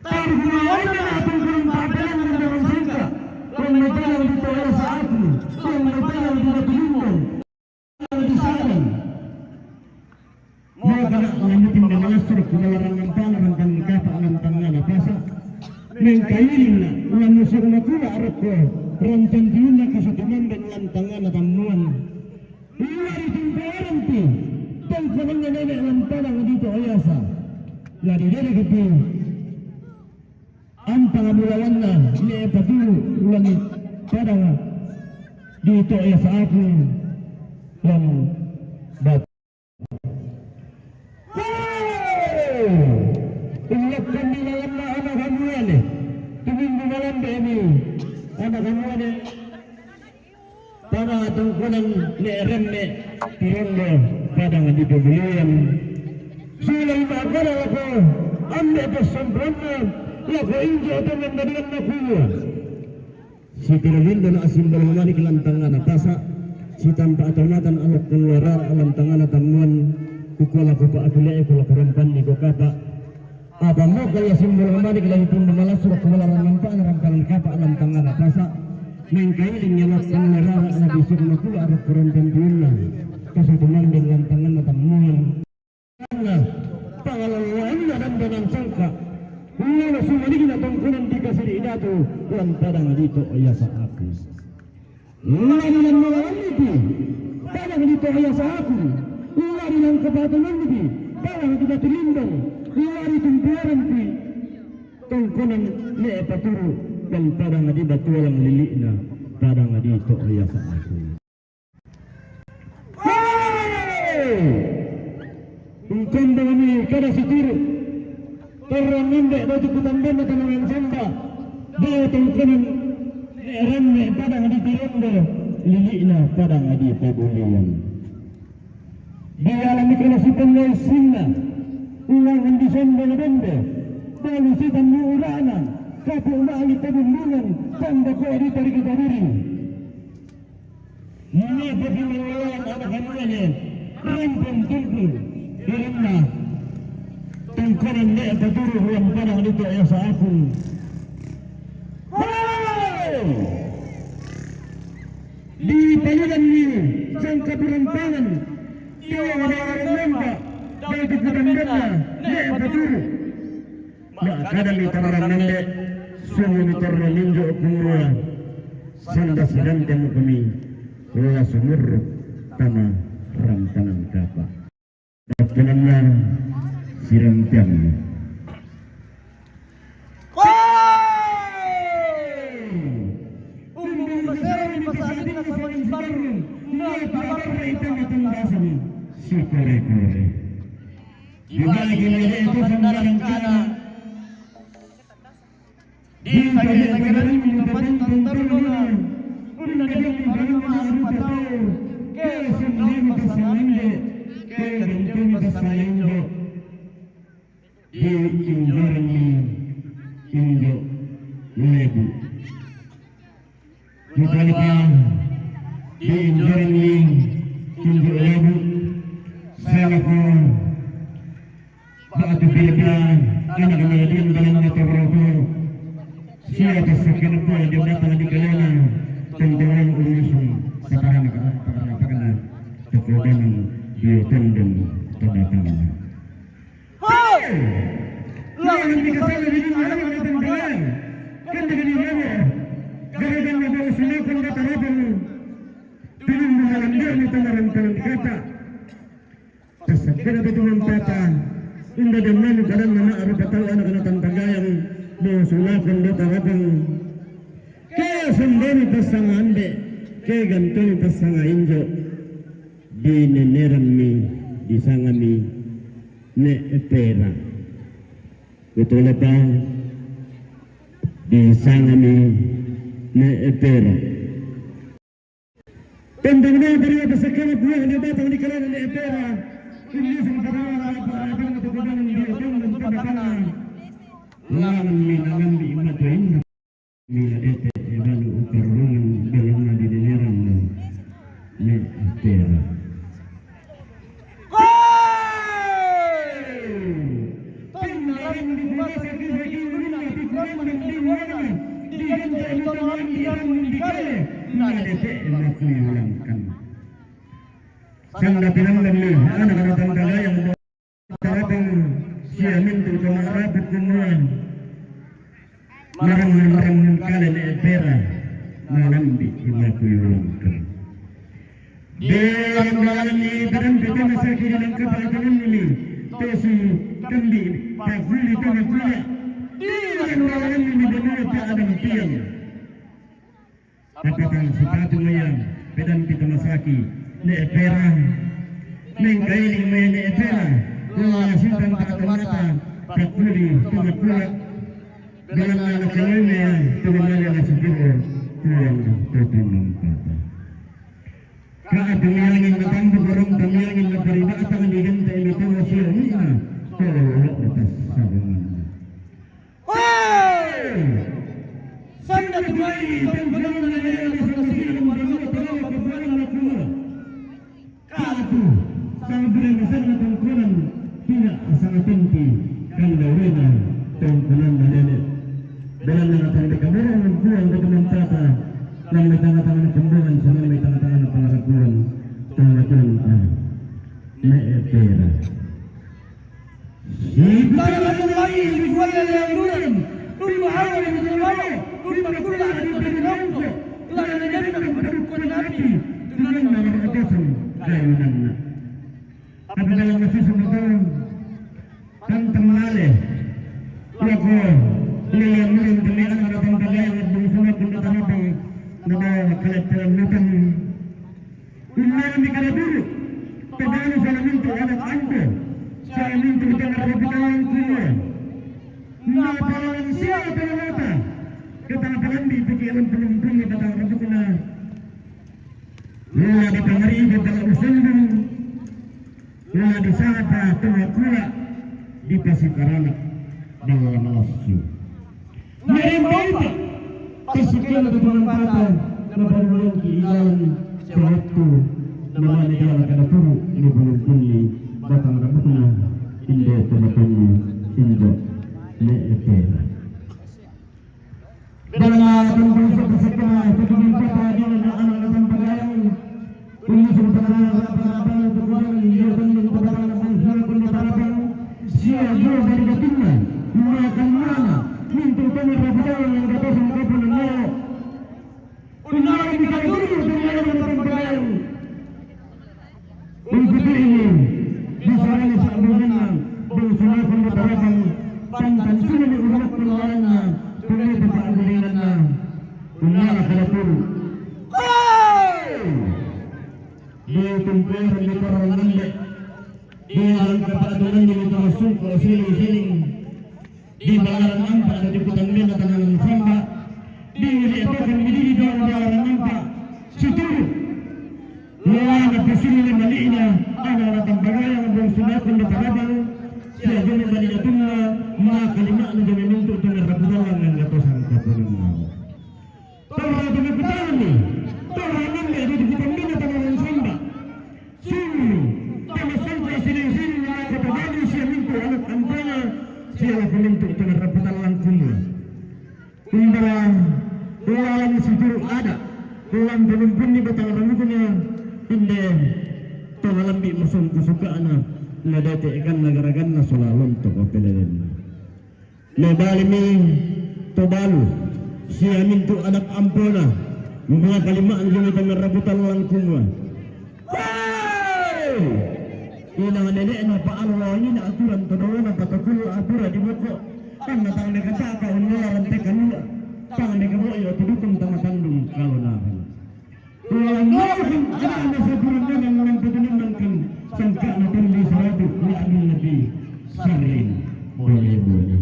Targumawan na atong karumpatanan ng mga sangka, kung may talang dito ay sa akin, kung may talang dito tulungan, ang disaran. Mga kana, ang amutin na mga surok, kung wala ng pangarang kang kapaangan kang nga napasa. Nang kailing na, ulan mo sa kumakula, arap ko, rampan diyon na kasatuman, dan ulan tanga na tamuan. Lari tumpuaran ti, tangkaman nga nene ang padang dito ayasa. Lari dere kiti, ang pangamulawan na, ne paturu, ulan padang dito ayasa aku, ulan bat. Hey! Ulak kami na lang na anak hamuan eh. Tuminggu malam deh ini. Anak hamuan eh. Para tungkunan ni Remme Pirondo padang di Paguluyan. Sulay makara lako, ambe ko sempurna, lako injo atau memberikan nakuwa. Si Tirolindo na asimbolo mani kelantangana pasa, si tampa atau natan alok keluarara alantangana tamuan, kukua lako pa aku le'e, kula kurang panni ko kapa. Apa mo kaya simbolo mani kila ditumbu malasura kumala rang nampa'na rang palang kapa alang tangana pasa. Mengkailing nyala tangana rara ala bisuk makula arok kurang dan diunna. Kasutuman dan lantangana tammuan. Pangalanguanna dan dengan sangka. Lolo sumanigna tongkonan dikasiri idatu lan padang dito ayasa aku. Lari lan malalangiti, padang dito ayasa aku. Lari lan kapatonganti, padang di Batu Limbong. Lari tumpuaranti, tongkonan le'e paturu, dan padang di Batualang lili'na, padang dito ayasa aku. Hei! Engkon dengan kada situru. Terang ngambek batu kutambanna tanaman samba. Bau tongkonan remme padang di Tirondo, lili'na padang di Pabulian. Di alam ikan si pemulai sinna, ulangan di sombong dombe, balu sitan muurana, kapuk mali pabundungan, tanda ko di tarika tabiri. Maka di mangalawan anak hamuane, rampung tungkul, di renna tungkanan le'e paturu ruang padang dito ayasa aku. Hei! Di paludan ni sangka perampangan, di orang-orang nembak, bagi kutambanna le'e paturu. Ma'kadami tamarang nande, sunguni torro minjo kumua, sanda sirantemo kami, la sumurru tama rantanang kapa. Bakkenanna sirantemo. Umbu pasero ni pasadinna sarang sitarru, na tabarre tama tanggasang sikore-kore. Dibagi mele itu sembarang kana. Di tagere-tagere minupang tantang lona. Unna demi barang ma'ruf atau ke sendiri pasangan de, ke gentumi pasangan de. Di injorengi injo lebu. Bukalika di injorengi injo lebu. Salako ba'tu pila-pila anak-anak dian dalam motor rokok. Siapa sakit apa dia datang di kalena tentang urusung. Sekarang apa kena kekobanan dia tendang kedatangan. Hei! Lalu dikasih lebih malam ada tembakan. Kan dengan ini gara-gara ada semua pun kata apa? Panaran-panan kata. Pasakkena tu tumampata. Inda damanu kadanna ma'rupa tau anak-anak tampagayang. Bang sulakon do tarapang. Ke sundoni pasanga ande. Ke gantoni pasanga injo. Dinenerammi, disangami Ne' Pera. Betul apa? Disangami Ne' Pera. Tentang dia dari atas segala buah dia datang di kalangan Ne' Pera. Ini sementara apa-apa itu kadang dia tunggu tanda tangan. Lawan mi nalambi mata inna. Mila dete e balu ukarungan belum na di denerang na. Ne' Pera. Pindaran di bumasa kisah kiulunna di kurang dan di muara. Di genta itu lawan di arang di kale. Na dete e mati ulangkan. Sanda pinandan ni anak-anak tangga yang Tarapang sia mintu tau ma'rapu kumua. Marang-marang kale Ne' Pera. Nalambi i mapuyulangkan. Dalam dalam ni padampi tau masaki di langkapa atanganni. Tosi kambi pakuli tau makula. Dalam dalam ni benua pa adam tiang. Apatang sipatu maya pedampi tau masaki Ne' Pera. Mengkailing maya Ne' Pera. Lawa simpang patu mata pakuli tau makula. Dalam ala kaloi maya tau mali ala sipiro tuang tau tumampata. Ka'a tumiangin na tambu barong tumiangin na paribatang di genta ini tau sio minna. Tau lo atas sabanganna. Woi! Sanda tumai tongkonan na nalea na sanda sila marawa tarawa kabuangan na kumua. Ka'tu, sambira na sanda tongkonan, pina asanga tonti, kandaurena tongkonan na nene. Belanna na tanda kamurang mengkuang ke teman tata, namai tanga-tanga na pembuangan, sanamai tanga-tanga na pangarakuan, tanga-tanga na pangarakuan. Ne' Pera. Sitara mulai dikuali leanduran, tumba hawa di Jawa, tumba kula di Pemangko, lana dendam pada kuat api, dengan nama atasan kayunanna. Tapi dalam kasus betul, kan temale, lako, leanduran demi anak datang tagayang, bung sunat, bung tanabang, nada kalet dalam lutang. Umma'mi kaleburu, paganu salamintu anak ampo, salamintu tangarabu talang kumua. Napalangan sia palanata, katang palambi piki alam pelumpungi batang rabukna. Lula di pangaribu tala usundung, lula di sapa tengah kula, di pasitaranak dalam lassu. Narembauta, tassukkena tu tumampata, naparulungki ilalang sewaktu namani diala kada turu ni bulung punni batang rabukna, inde tomatongi injo Ne' Pera. Dalam alam pun tassukkena tu tumampata di anak-anak tampagayang. Sia jua dari datunna, makan mana, mintu tama rabu dalang yang kata sangkapan nero. Unang dikaduru dengan yang datang pagayang. Ungkuti ini, disarani sa'bunganna, bang sunakon di tarabang, pantan sunani urut pelawanna, tunai pepa'gulinganna, unang kada turu. Di tumpuan di parang nande. Di langkapa atunganni tamassungko siling-siling. Di balaran ampa na dikutang mena tanangan samba. Di liapakan di di dalam balaran ampa. Situru. Lana pisini mali'na ana na tampagayang bung sunakon di tarabang. Sia jene mali'na tunna maka lima'na jene mintu tunna rabu dalang nangga tosang kapunang mau. Torra tu nakutangni, torra nande ri tu kutambina tanangan samba. Sulu, tama sangka sining-sining nalako pabali sia mintu anak ampona, sia lako mintu tanah raputan langkungna. Umbara, ualang situru ada, ulang pulumpunni batang rambutna, inde, tongalambi masong kusukana, nadete ikan nagaraganna solalon toko pelelenna. Nabalimi to balu, sia mintu anak ampona, maka lima anjungi tangarabutan langkungna. Hey! Inang nene'na pa'allo ina aturan todongna patokulla atura di boko. Tanna tang ne kataka unnola rante kalua. Tang ne kaboyo tudukun tama tandung kalonaran. Ulang mohon ada ada saturan memang orang petunimangkan sangka'na tuli saratu wa nabi saring boleh-boleh.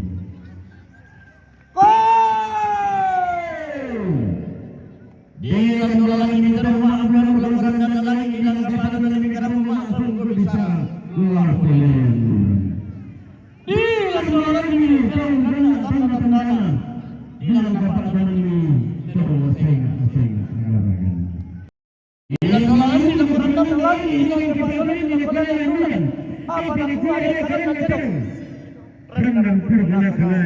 Dia nulalangi minta maaf dan ulang karena lain yang dapat dan minta maaf sungguh bisa luar biasa. Dia nulalangi minta maaf dan ulang karena dia dapat dan minta maaf sehingga sehingga. Ila tala anni lam tanna lalangi ila ila kipa'anni ila kala ila nuran. Apa na kuwa ila kala ila kala. Rendang pura kana kala.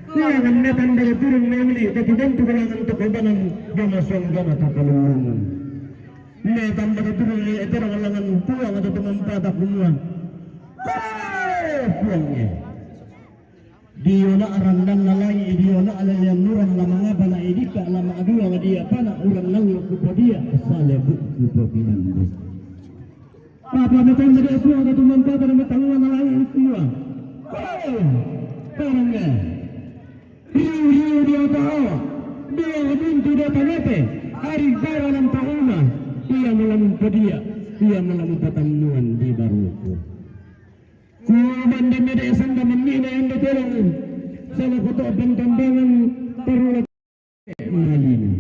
Kuwa ngan ne tanda turun ne uli, tapi bantu kala ngan toko banan gama song gama takalulungan. Ne tanda turun ne eterang langan kuwa ngan toko mampata kumua. Kuwa kuwa ne. Diyona arandanna langi', diyona aleleannuran la mangabana idikka la ma'duang diapana urannallo kupodia salebu kupopinande. Apa metonna de Puang katumampata na metangngana langi' kumua. Koe, parangnge. Riu-riu diata awa, dua buntu diata mete, ari bara lampa uma, ia malamupodia, ia malamupatannuan di baruku. Kuman dan mede sanda mennina ende tolong. Salah koto pentambangan perlu malini.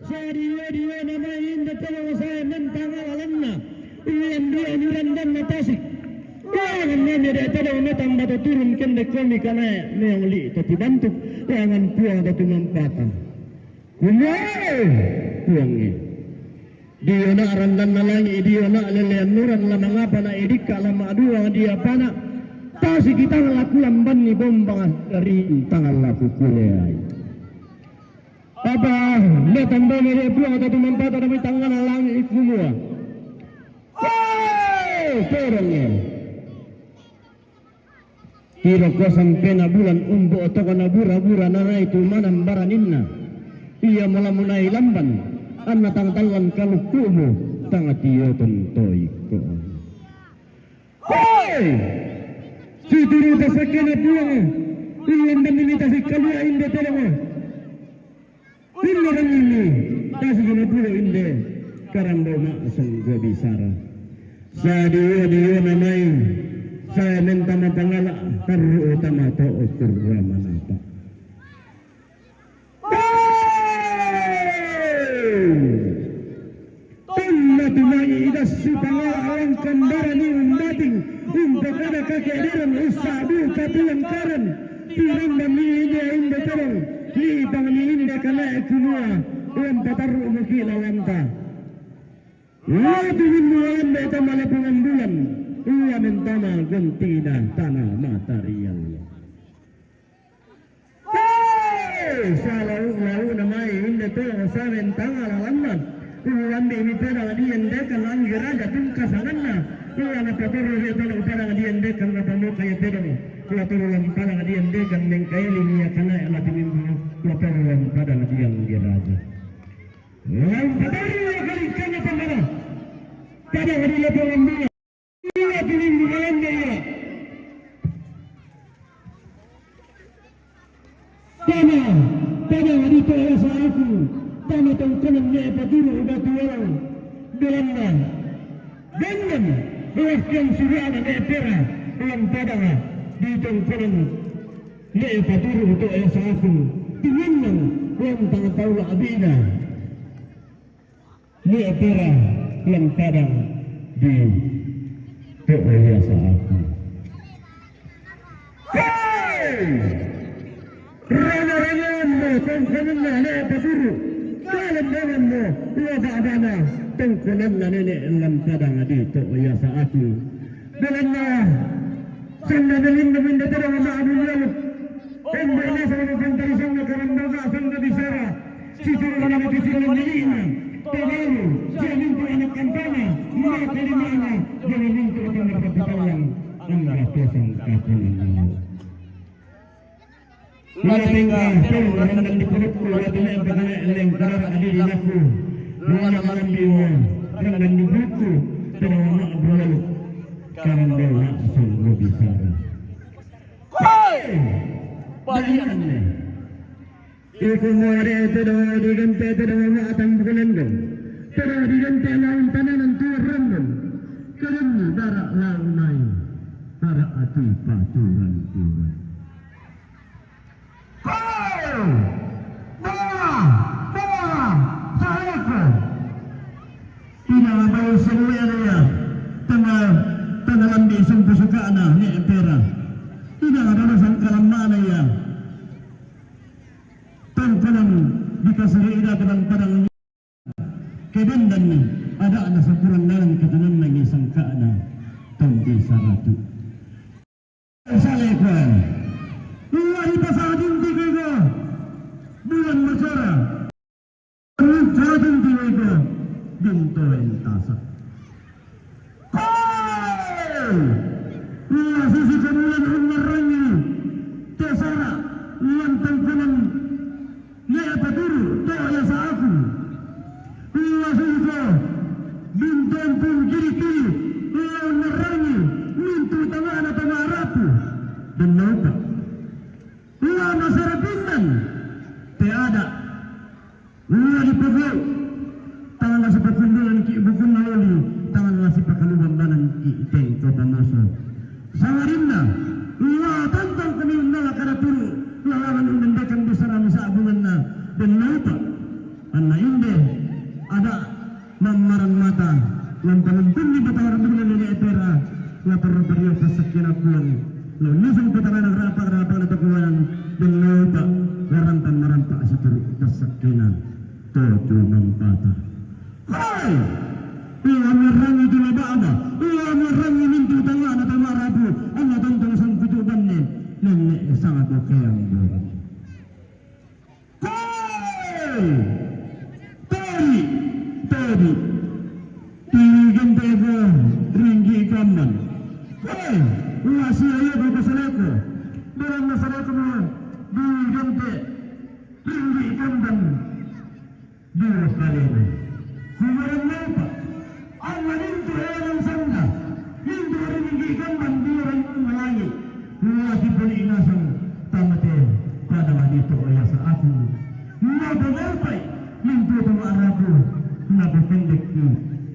Sadi dua dua nama ende tolong saya mentang alanna. Iyan dua nuran dan natasik. Jangan mede tolong metang batu turun kende kami kana meong li tati bantuk. Jangan puang tati mampata. Kumare puangnge. Diona arandanna langi', diona leleannuran la mangabana idikka la ma'duang diapana. Tasi kitang laku lambanni bombang dari tangan laku kuleai. Apa le tambane de puang tatu mampata dami tangana langi' kumua. Hei, todongnge. Iro kuasampena bulan umbo' toko na bura-bura nanai tu manang baraninna. Ia malamunai lamban, anna tang tallan kalukku'mu, tang tioton toiko. Hoi! Situru tasakkena Puang, lamban ini tasik kalua inde tolongo. Inna rangini, tasi lima puluh inde, karambau ma'sang gua bisara. Sadio-dio namai, saya mentama pangala, tarru utama to ukur ramanapa. Tonna tumai idassi pangala alang kambara ni umbating, umpakada kakederan usabu katuan karan, tiramba mi inde inde terong, lipang mi inde kanae kumua, lampa tarru muki lalanta. Lati minnu lambe tama lapungan bulan, ua mentama gentida tanah material. Hei, salau-lau namai inde tolong samen tanga lalanna. Kulambi mi padang dian dekan langgi raja tungka sanganna. Kula na patorro de tolong padang dian dekan na pamuka ya tedong. Kula toro lam padang dian dekan mengkaili mi ya kana ya lati mimbu. Kula toro lam padang dian di raja. Lam patorro ya kali kana pamana. Padang di lepo lambina. Iya, tining di Belanda, iya. Tama, tama dito ya sa aku. Tama tongkonan ne paturu batu walang Belanda. Dengan, ruas yang sudah ada ne pera, ulang padang di tongkonan ne paturu to ya sa aku. Tining, ulang tang taula abina. Ni atura lam padang di to'o yasa aku. Hei! Rana-ranammu tongkonanna ne paturu. Kalam-kalammu, dua ba'dana tongkonanna nene lam padang di to'o yasa aku. Dalam na, sanda dalam na minda pada mama adu lalu. Embo nasa na pantari sanda karambau sanda bisara. Situ anak kecil yang dirinya, pemilu, jamin tu anak kampanye, maka di mana, jamin tu akan dapat dipandang, anda pasang kapunan. Lalu tinggal, turun, dan di perutku, lalu naik, Leng kadara adi di naku, lala malambi wa, ranggan di buku, tadau ma bualu, karang dau na sungguh bisara. Hei! Balian ne. Iku muare tadau di gante tadau ma atang bukulan dong. Tadau di gante lawan tananan tuar rambang. Kadang dara lawan mai. Dara ati paturan turan. Hei! Ba! Ba! Saeko. Ina bayu semua ya. Tengah tengah lambi sungguh suka na ne pera. Ina ada sangkalan mana ya. Tengkonan dikasih ida dengan padang. Kebendan ni, ada na sapuran dalan katanan nangi sangka na tambi saratu. Salekuan. Uwa di pasal dinti ko. Bulan masara. Uwa dinti ko. Dinto entasa. Hei! Uwa sisi kamulan umarangi. Tesara. Uwan tangkanan. Ni apa turu, to ya sa aku. Uwa sisi ko. Bintang pun kiri-kiri. Uwa umarangi. Mintu tangana tangarapu. Dan naupa. Uwa masara pindan. Te ada. Uwa di pagau. Tangan nasi pakundulan ki bukun naloli. Tangan nasi pakaluban banan ki tengko pamoso. Sangarinda. Uwa tantang kami unnala kada turu. Lalawan unandekan bisara misa abunganna. Dan naupa. Anna inde. Ada. Mamaran mata, lampalan pun di batang rambut nene pera, lapar pario pasakkina kuan, lawan nisang putaran rapa-rapa na takuan, dan naupa, larantan marampa situru pasakkina, totu mampata. Hei! Uwa mirangi tu lababa, uwa mirangi mintu tangana tamarapu, anna tantang sangkutu banne, nene sangat kayang boran. Hei! Tadi, tadi. Di gante ko ringgi kamban. Hei! Wasi ayo ko saleko. Dalam masaleko mo di gante ringgi kamban. Dua kali na. Kumaran napa? Anna nintu orang sanda, nintu orang tinggi kamban di orang malangi. Lagi puli nasang tamate pada wanito ya sa aku. Napa ngarpai nintu tama araku, napa pendek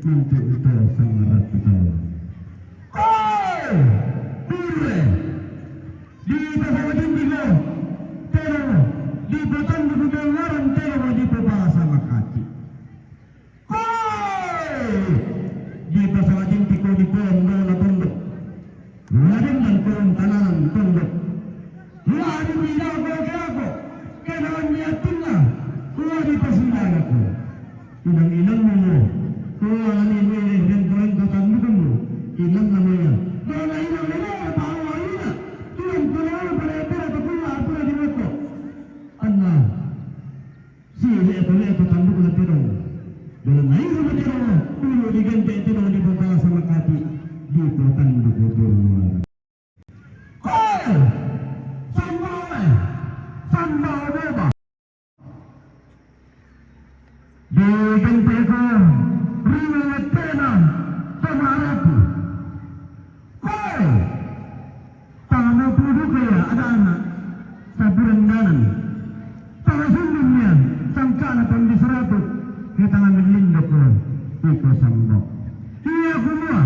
nintu ito sangarat ito. Hei! Pure! Di pasawadin di ko, tero, di patandu ko ngaran tero di pabasa makati. Hoi! Di pasawadin ti ko di ko ndo na tondok. Wadin dan ko tananan tondok. Wadin di ko ke ako, kenalan di atinna, wadin pasindaga ko. Inang-inangmu mo. Kuwani mo ini rento-rento tandukmu. Inang namanya. Dona inang nene apa awalina. Tuan tuan pada pada tukulla apa di moko. Anna. Si leto leto tandukna tedong. Dona nairu tedong. Dulu diganti tedong di bawah sama kati. Di tanduk dulu. Hoi! Sambao, eh! Sambao beba. Di genteko, ringa tena, tamarapu. Hoi! Tangan pudu kaya ada anak, saburan danan. Tangan sundun niya, sangkana pambisaratu, di tangan melindoko, iko sambao. Iya kumua,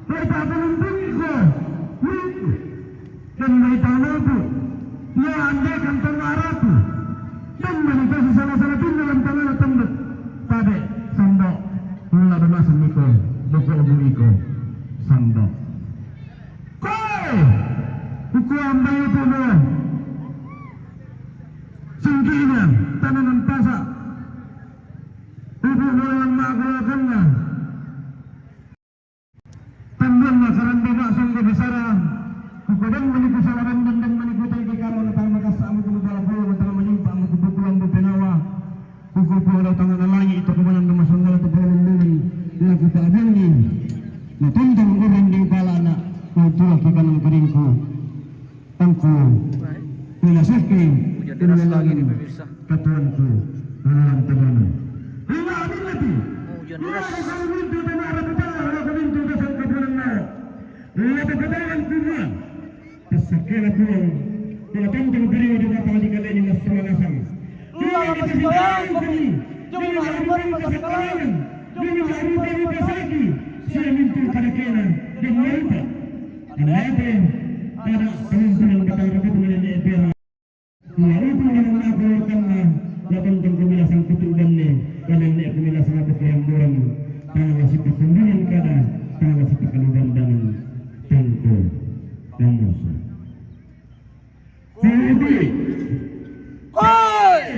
lepa panumpung iko, rindu. Dan may tanapu, iya andekan tangarapu. Dan may kasi sama-sama pindalan tangana tembet. Tabe, sambao, mula bamasan iko, buko omu iko, sambao. Koe! Uku ambayo puno. Singkina, tananan pasa. Uku mo yang makulakanna. Tanduan na karanda na sangga bisara. Kukodang maniku salaran dan maniku tangki karo na tang makasa amu kunu bala bala na tang manimpa amu kubukulan bu penawa. Kukupu ada tangan na langi ito kumanan na masangga na tepro lulungan. Na kupa abang ni. Na tantang orang di bala na. Na tuwa kikanang karingku. Tangku. Nila sakri. Hujan deras lagi nih, pemirsa. Katuanku. Tabanan, tabanan. Hujan deras. Pasakela pulang, ila tentang beri di mata di kalian yang semua nasang. Ila kasih sayang kami, jangan lupa pasakela, jangan lupa pasaki, siya mintu kada kena, jangan lupa. Alate, kada pemimpin yang datang ke dunia ini, biar. Ila itu yang mengaku karena, ila tentang kami nasang kutu dan ne, dan ne kami nasang apa kaya murang, tangan si kesembunyian kada, tangan si pekaludan dan tengko, dan musuh. Kubi. Oi!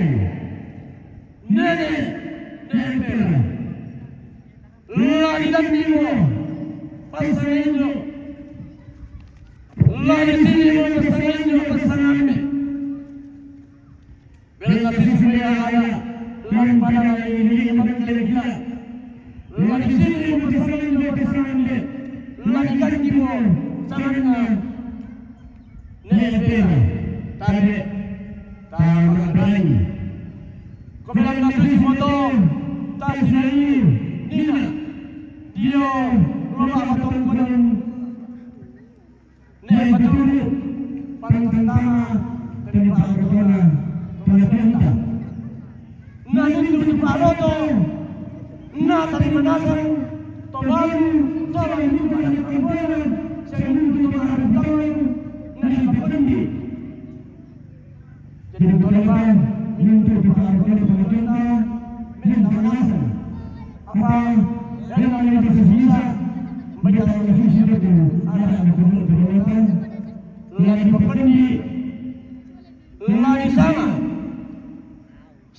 Nene, nene. Lagi dan timo. Pasangan inyo. Lagi sini mo pasangan inyo, pasangan mi. Bela sisi mo ya ala. Lagi pada lagi ini, ini, ini, ini. Lagi sini mo pasangan inyo, pasangan mi. Lagi dan timo. Sangan na. Ne pera, tabe, tama bani. Kobilang na susi mo to, tas na ini, nina. Dio, loma matungkulan. Ne paturu, pangkantama, tani pakarutona, pangkanta. Na mintu di paroto, na tani manasang, tobaru, tobaru, tobaru, tobaru, sa mintu di paroto, na di pakundi. Jadi, tobaru, mintu di paroto, tobaru, mintu manasang. Apa, yang ada di sisi, bagi tahu sisi itu, ada di pondok, di pondok, yang di pakundi, yang di sana.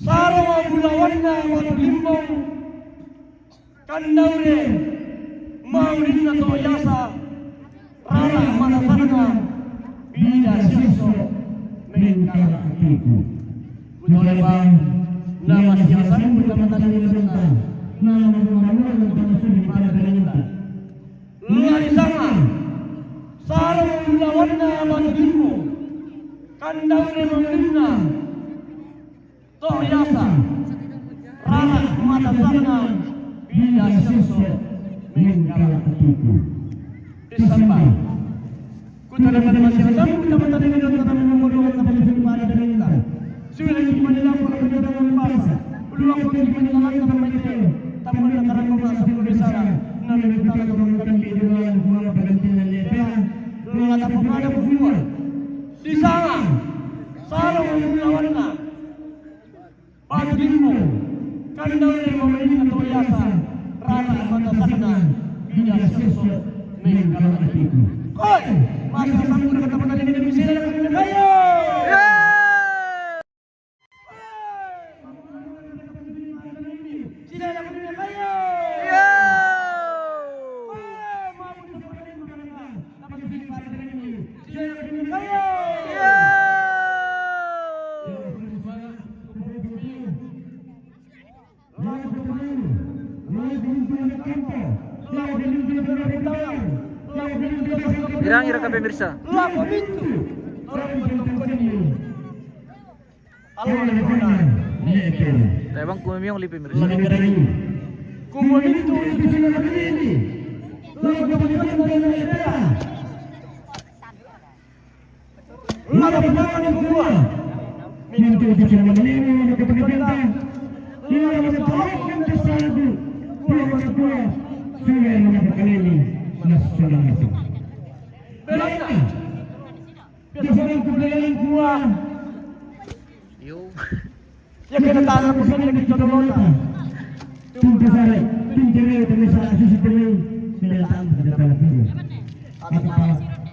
Sarong bulawanna matulimbong, kandaure maulinna to yasa, rara matasakna, bida siyoso, mengkala atiku. Kutole bang, nama siyasan buta mata di benta, nama mamaluan tama suri pada berenta. Lari sama, sarong bulawanna matulimbong, kandaure maulinna, to yasa, rara matasakna, bida siyoso, mengkala atiku. Disamba. Kutana pada masyarakat, kutana pada dengan kutana memodong, kutana pada dengan. Sudah di mana dalam kutana pada bahasa. Uluan kutana pada dalam kutana pada. Taman na karang kutana pada bahasa. Nami kutana pada kami di luar, kutana pada tinggal di pera. Kutana pada semua. Di sana. Sarong bulawanna. Patulimbo, kandaure maulinna to yasa, rara matasakna, bida siyoso, mengkala atiku. Oi, masa sambut kata-kata ini, sila na kami kayo! Sila na kami kayo! Pirang ira ka pemirsa? Tayabang kumimiyong li pemirsa. Lalu kita makan yang kedua. Mintu di sini menemu, mintu di sini. Dia yang tahu yang tersayang. Dia yang kedua. Sudah yang kedua kali ini. Nasional itu. Belakang. Dia sedang kuda yang kedua. Yo. Ya, kena tangan, bukan yang dicodoh. Tim besar, tim cewek, tim besar, asisi tim, kena tangan, kena tangan tim. Apa?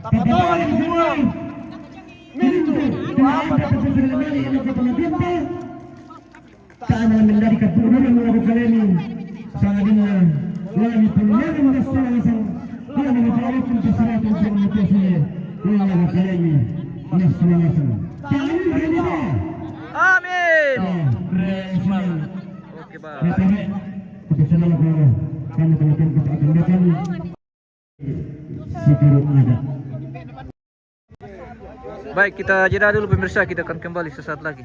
Apa tahu yang semua? Mintu, doa apa? Tapi sudah lama ini kita menjumpa. Taana mendari kapuru na mga kaleni. Sangadinna, wala ni pulungan na sa isang, wala ni pulungan na sa isang, wala ni pulungan na sa isang, wala ni pulungan na sa isang, wala ni pulungan na sa isang. Amin. Amin. Oke, Pak. Kita sana ko, kami teman-teman kita akan datang. Siguro ada. Baik, kita jeda dulu pemirsa, kita akan kembali sesaat lagi.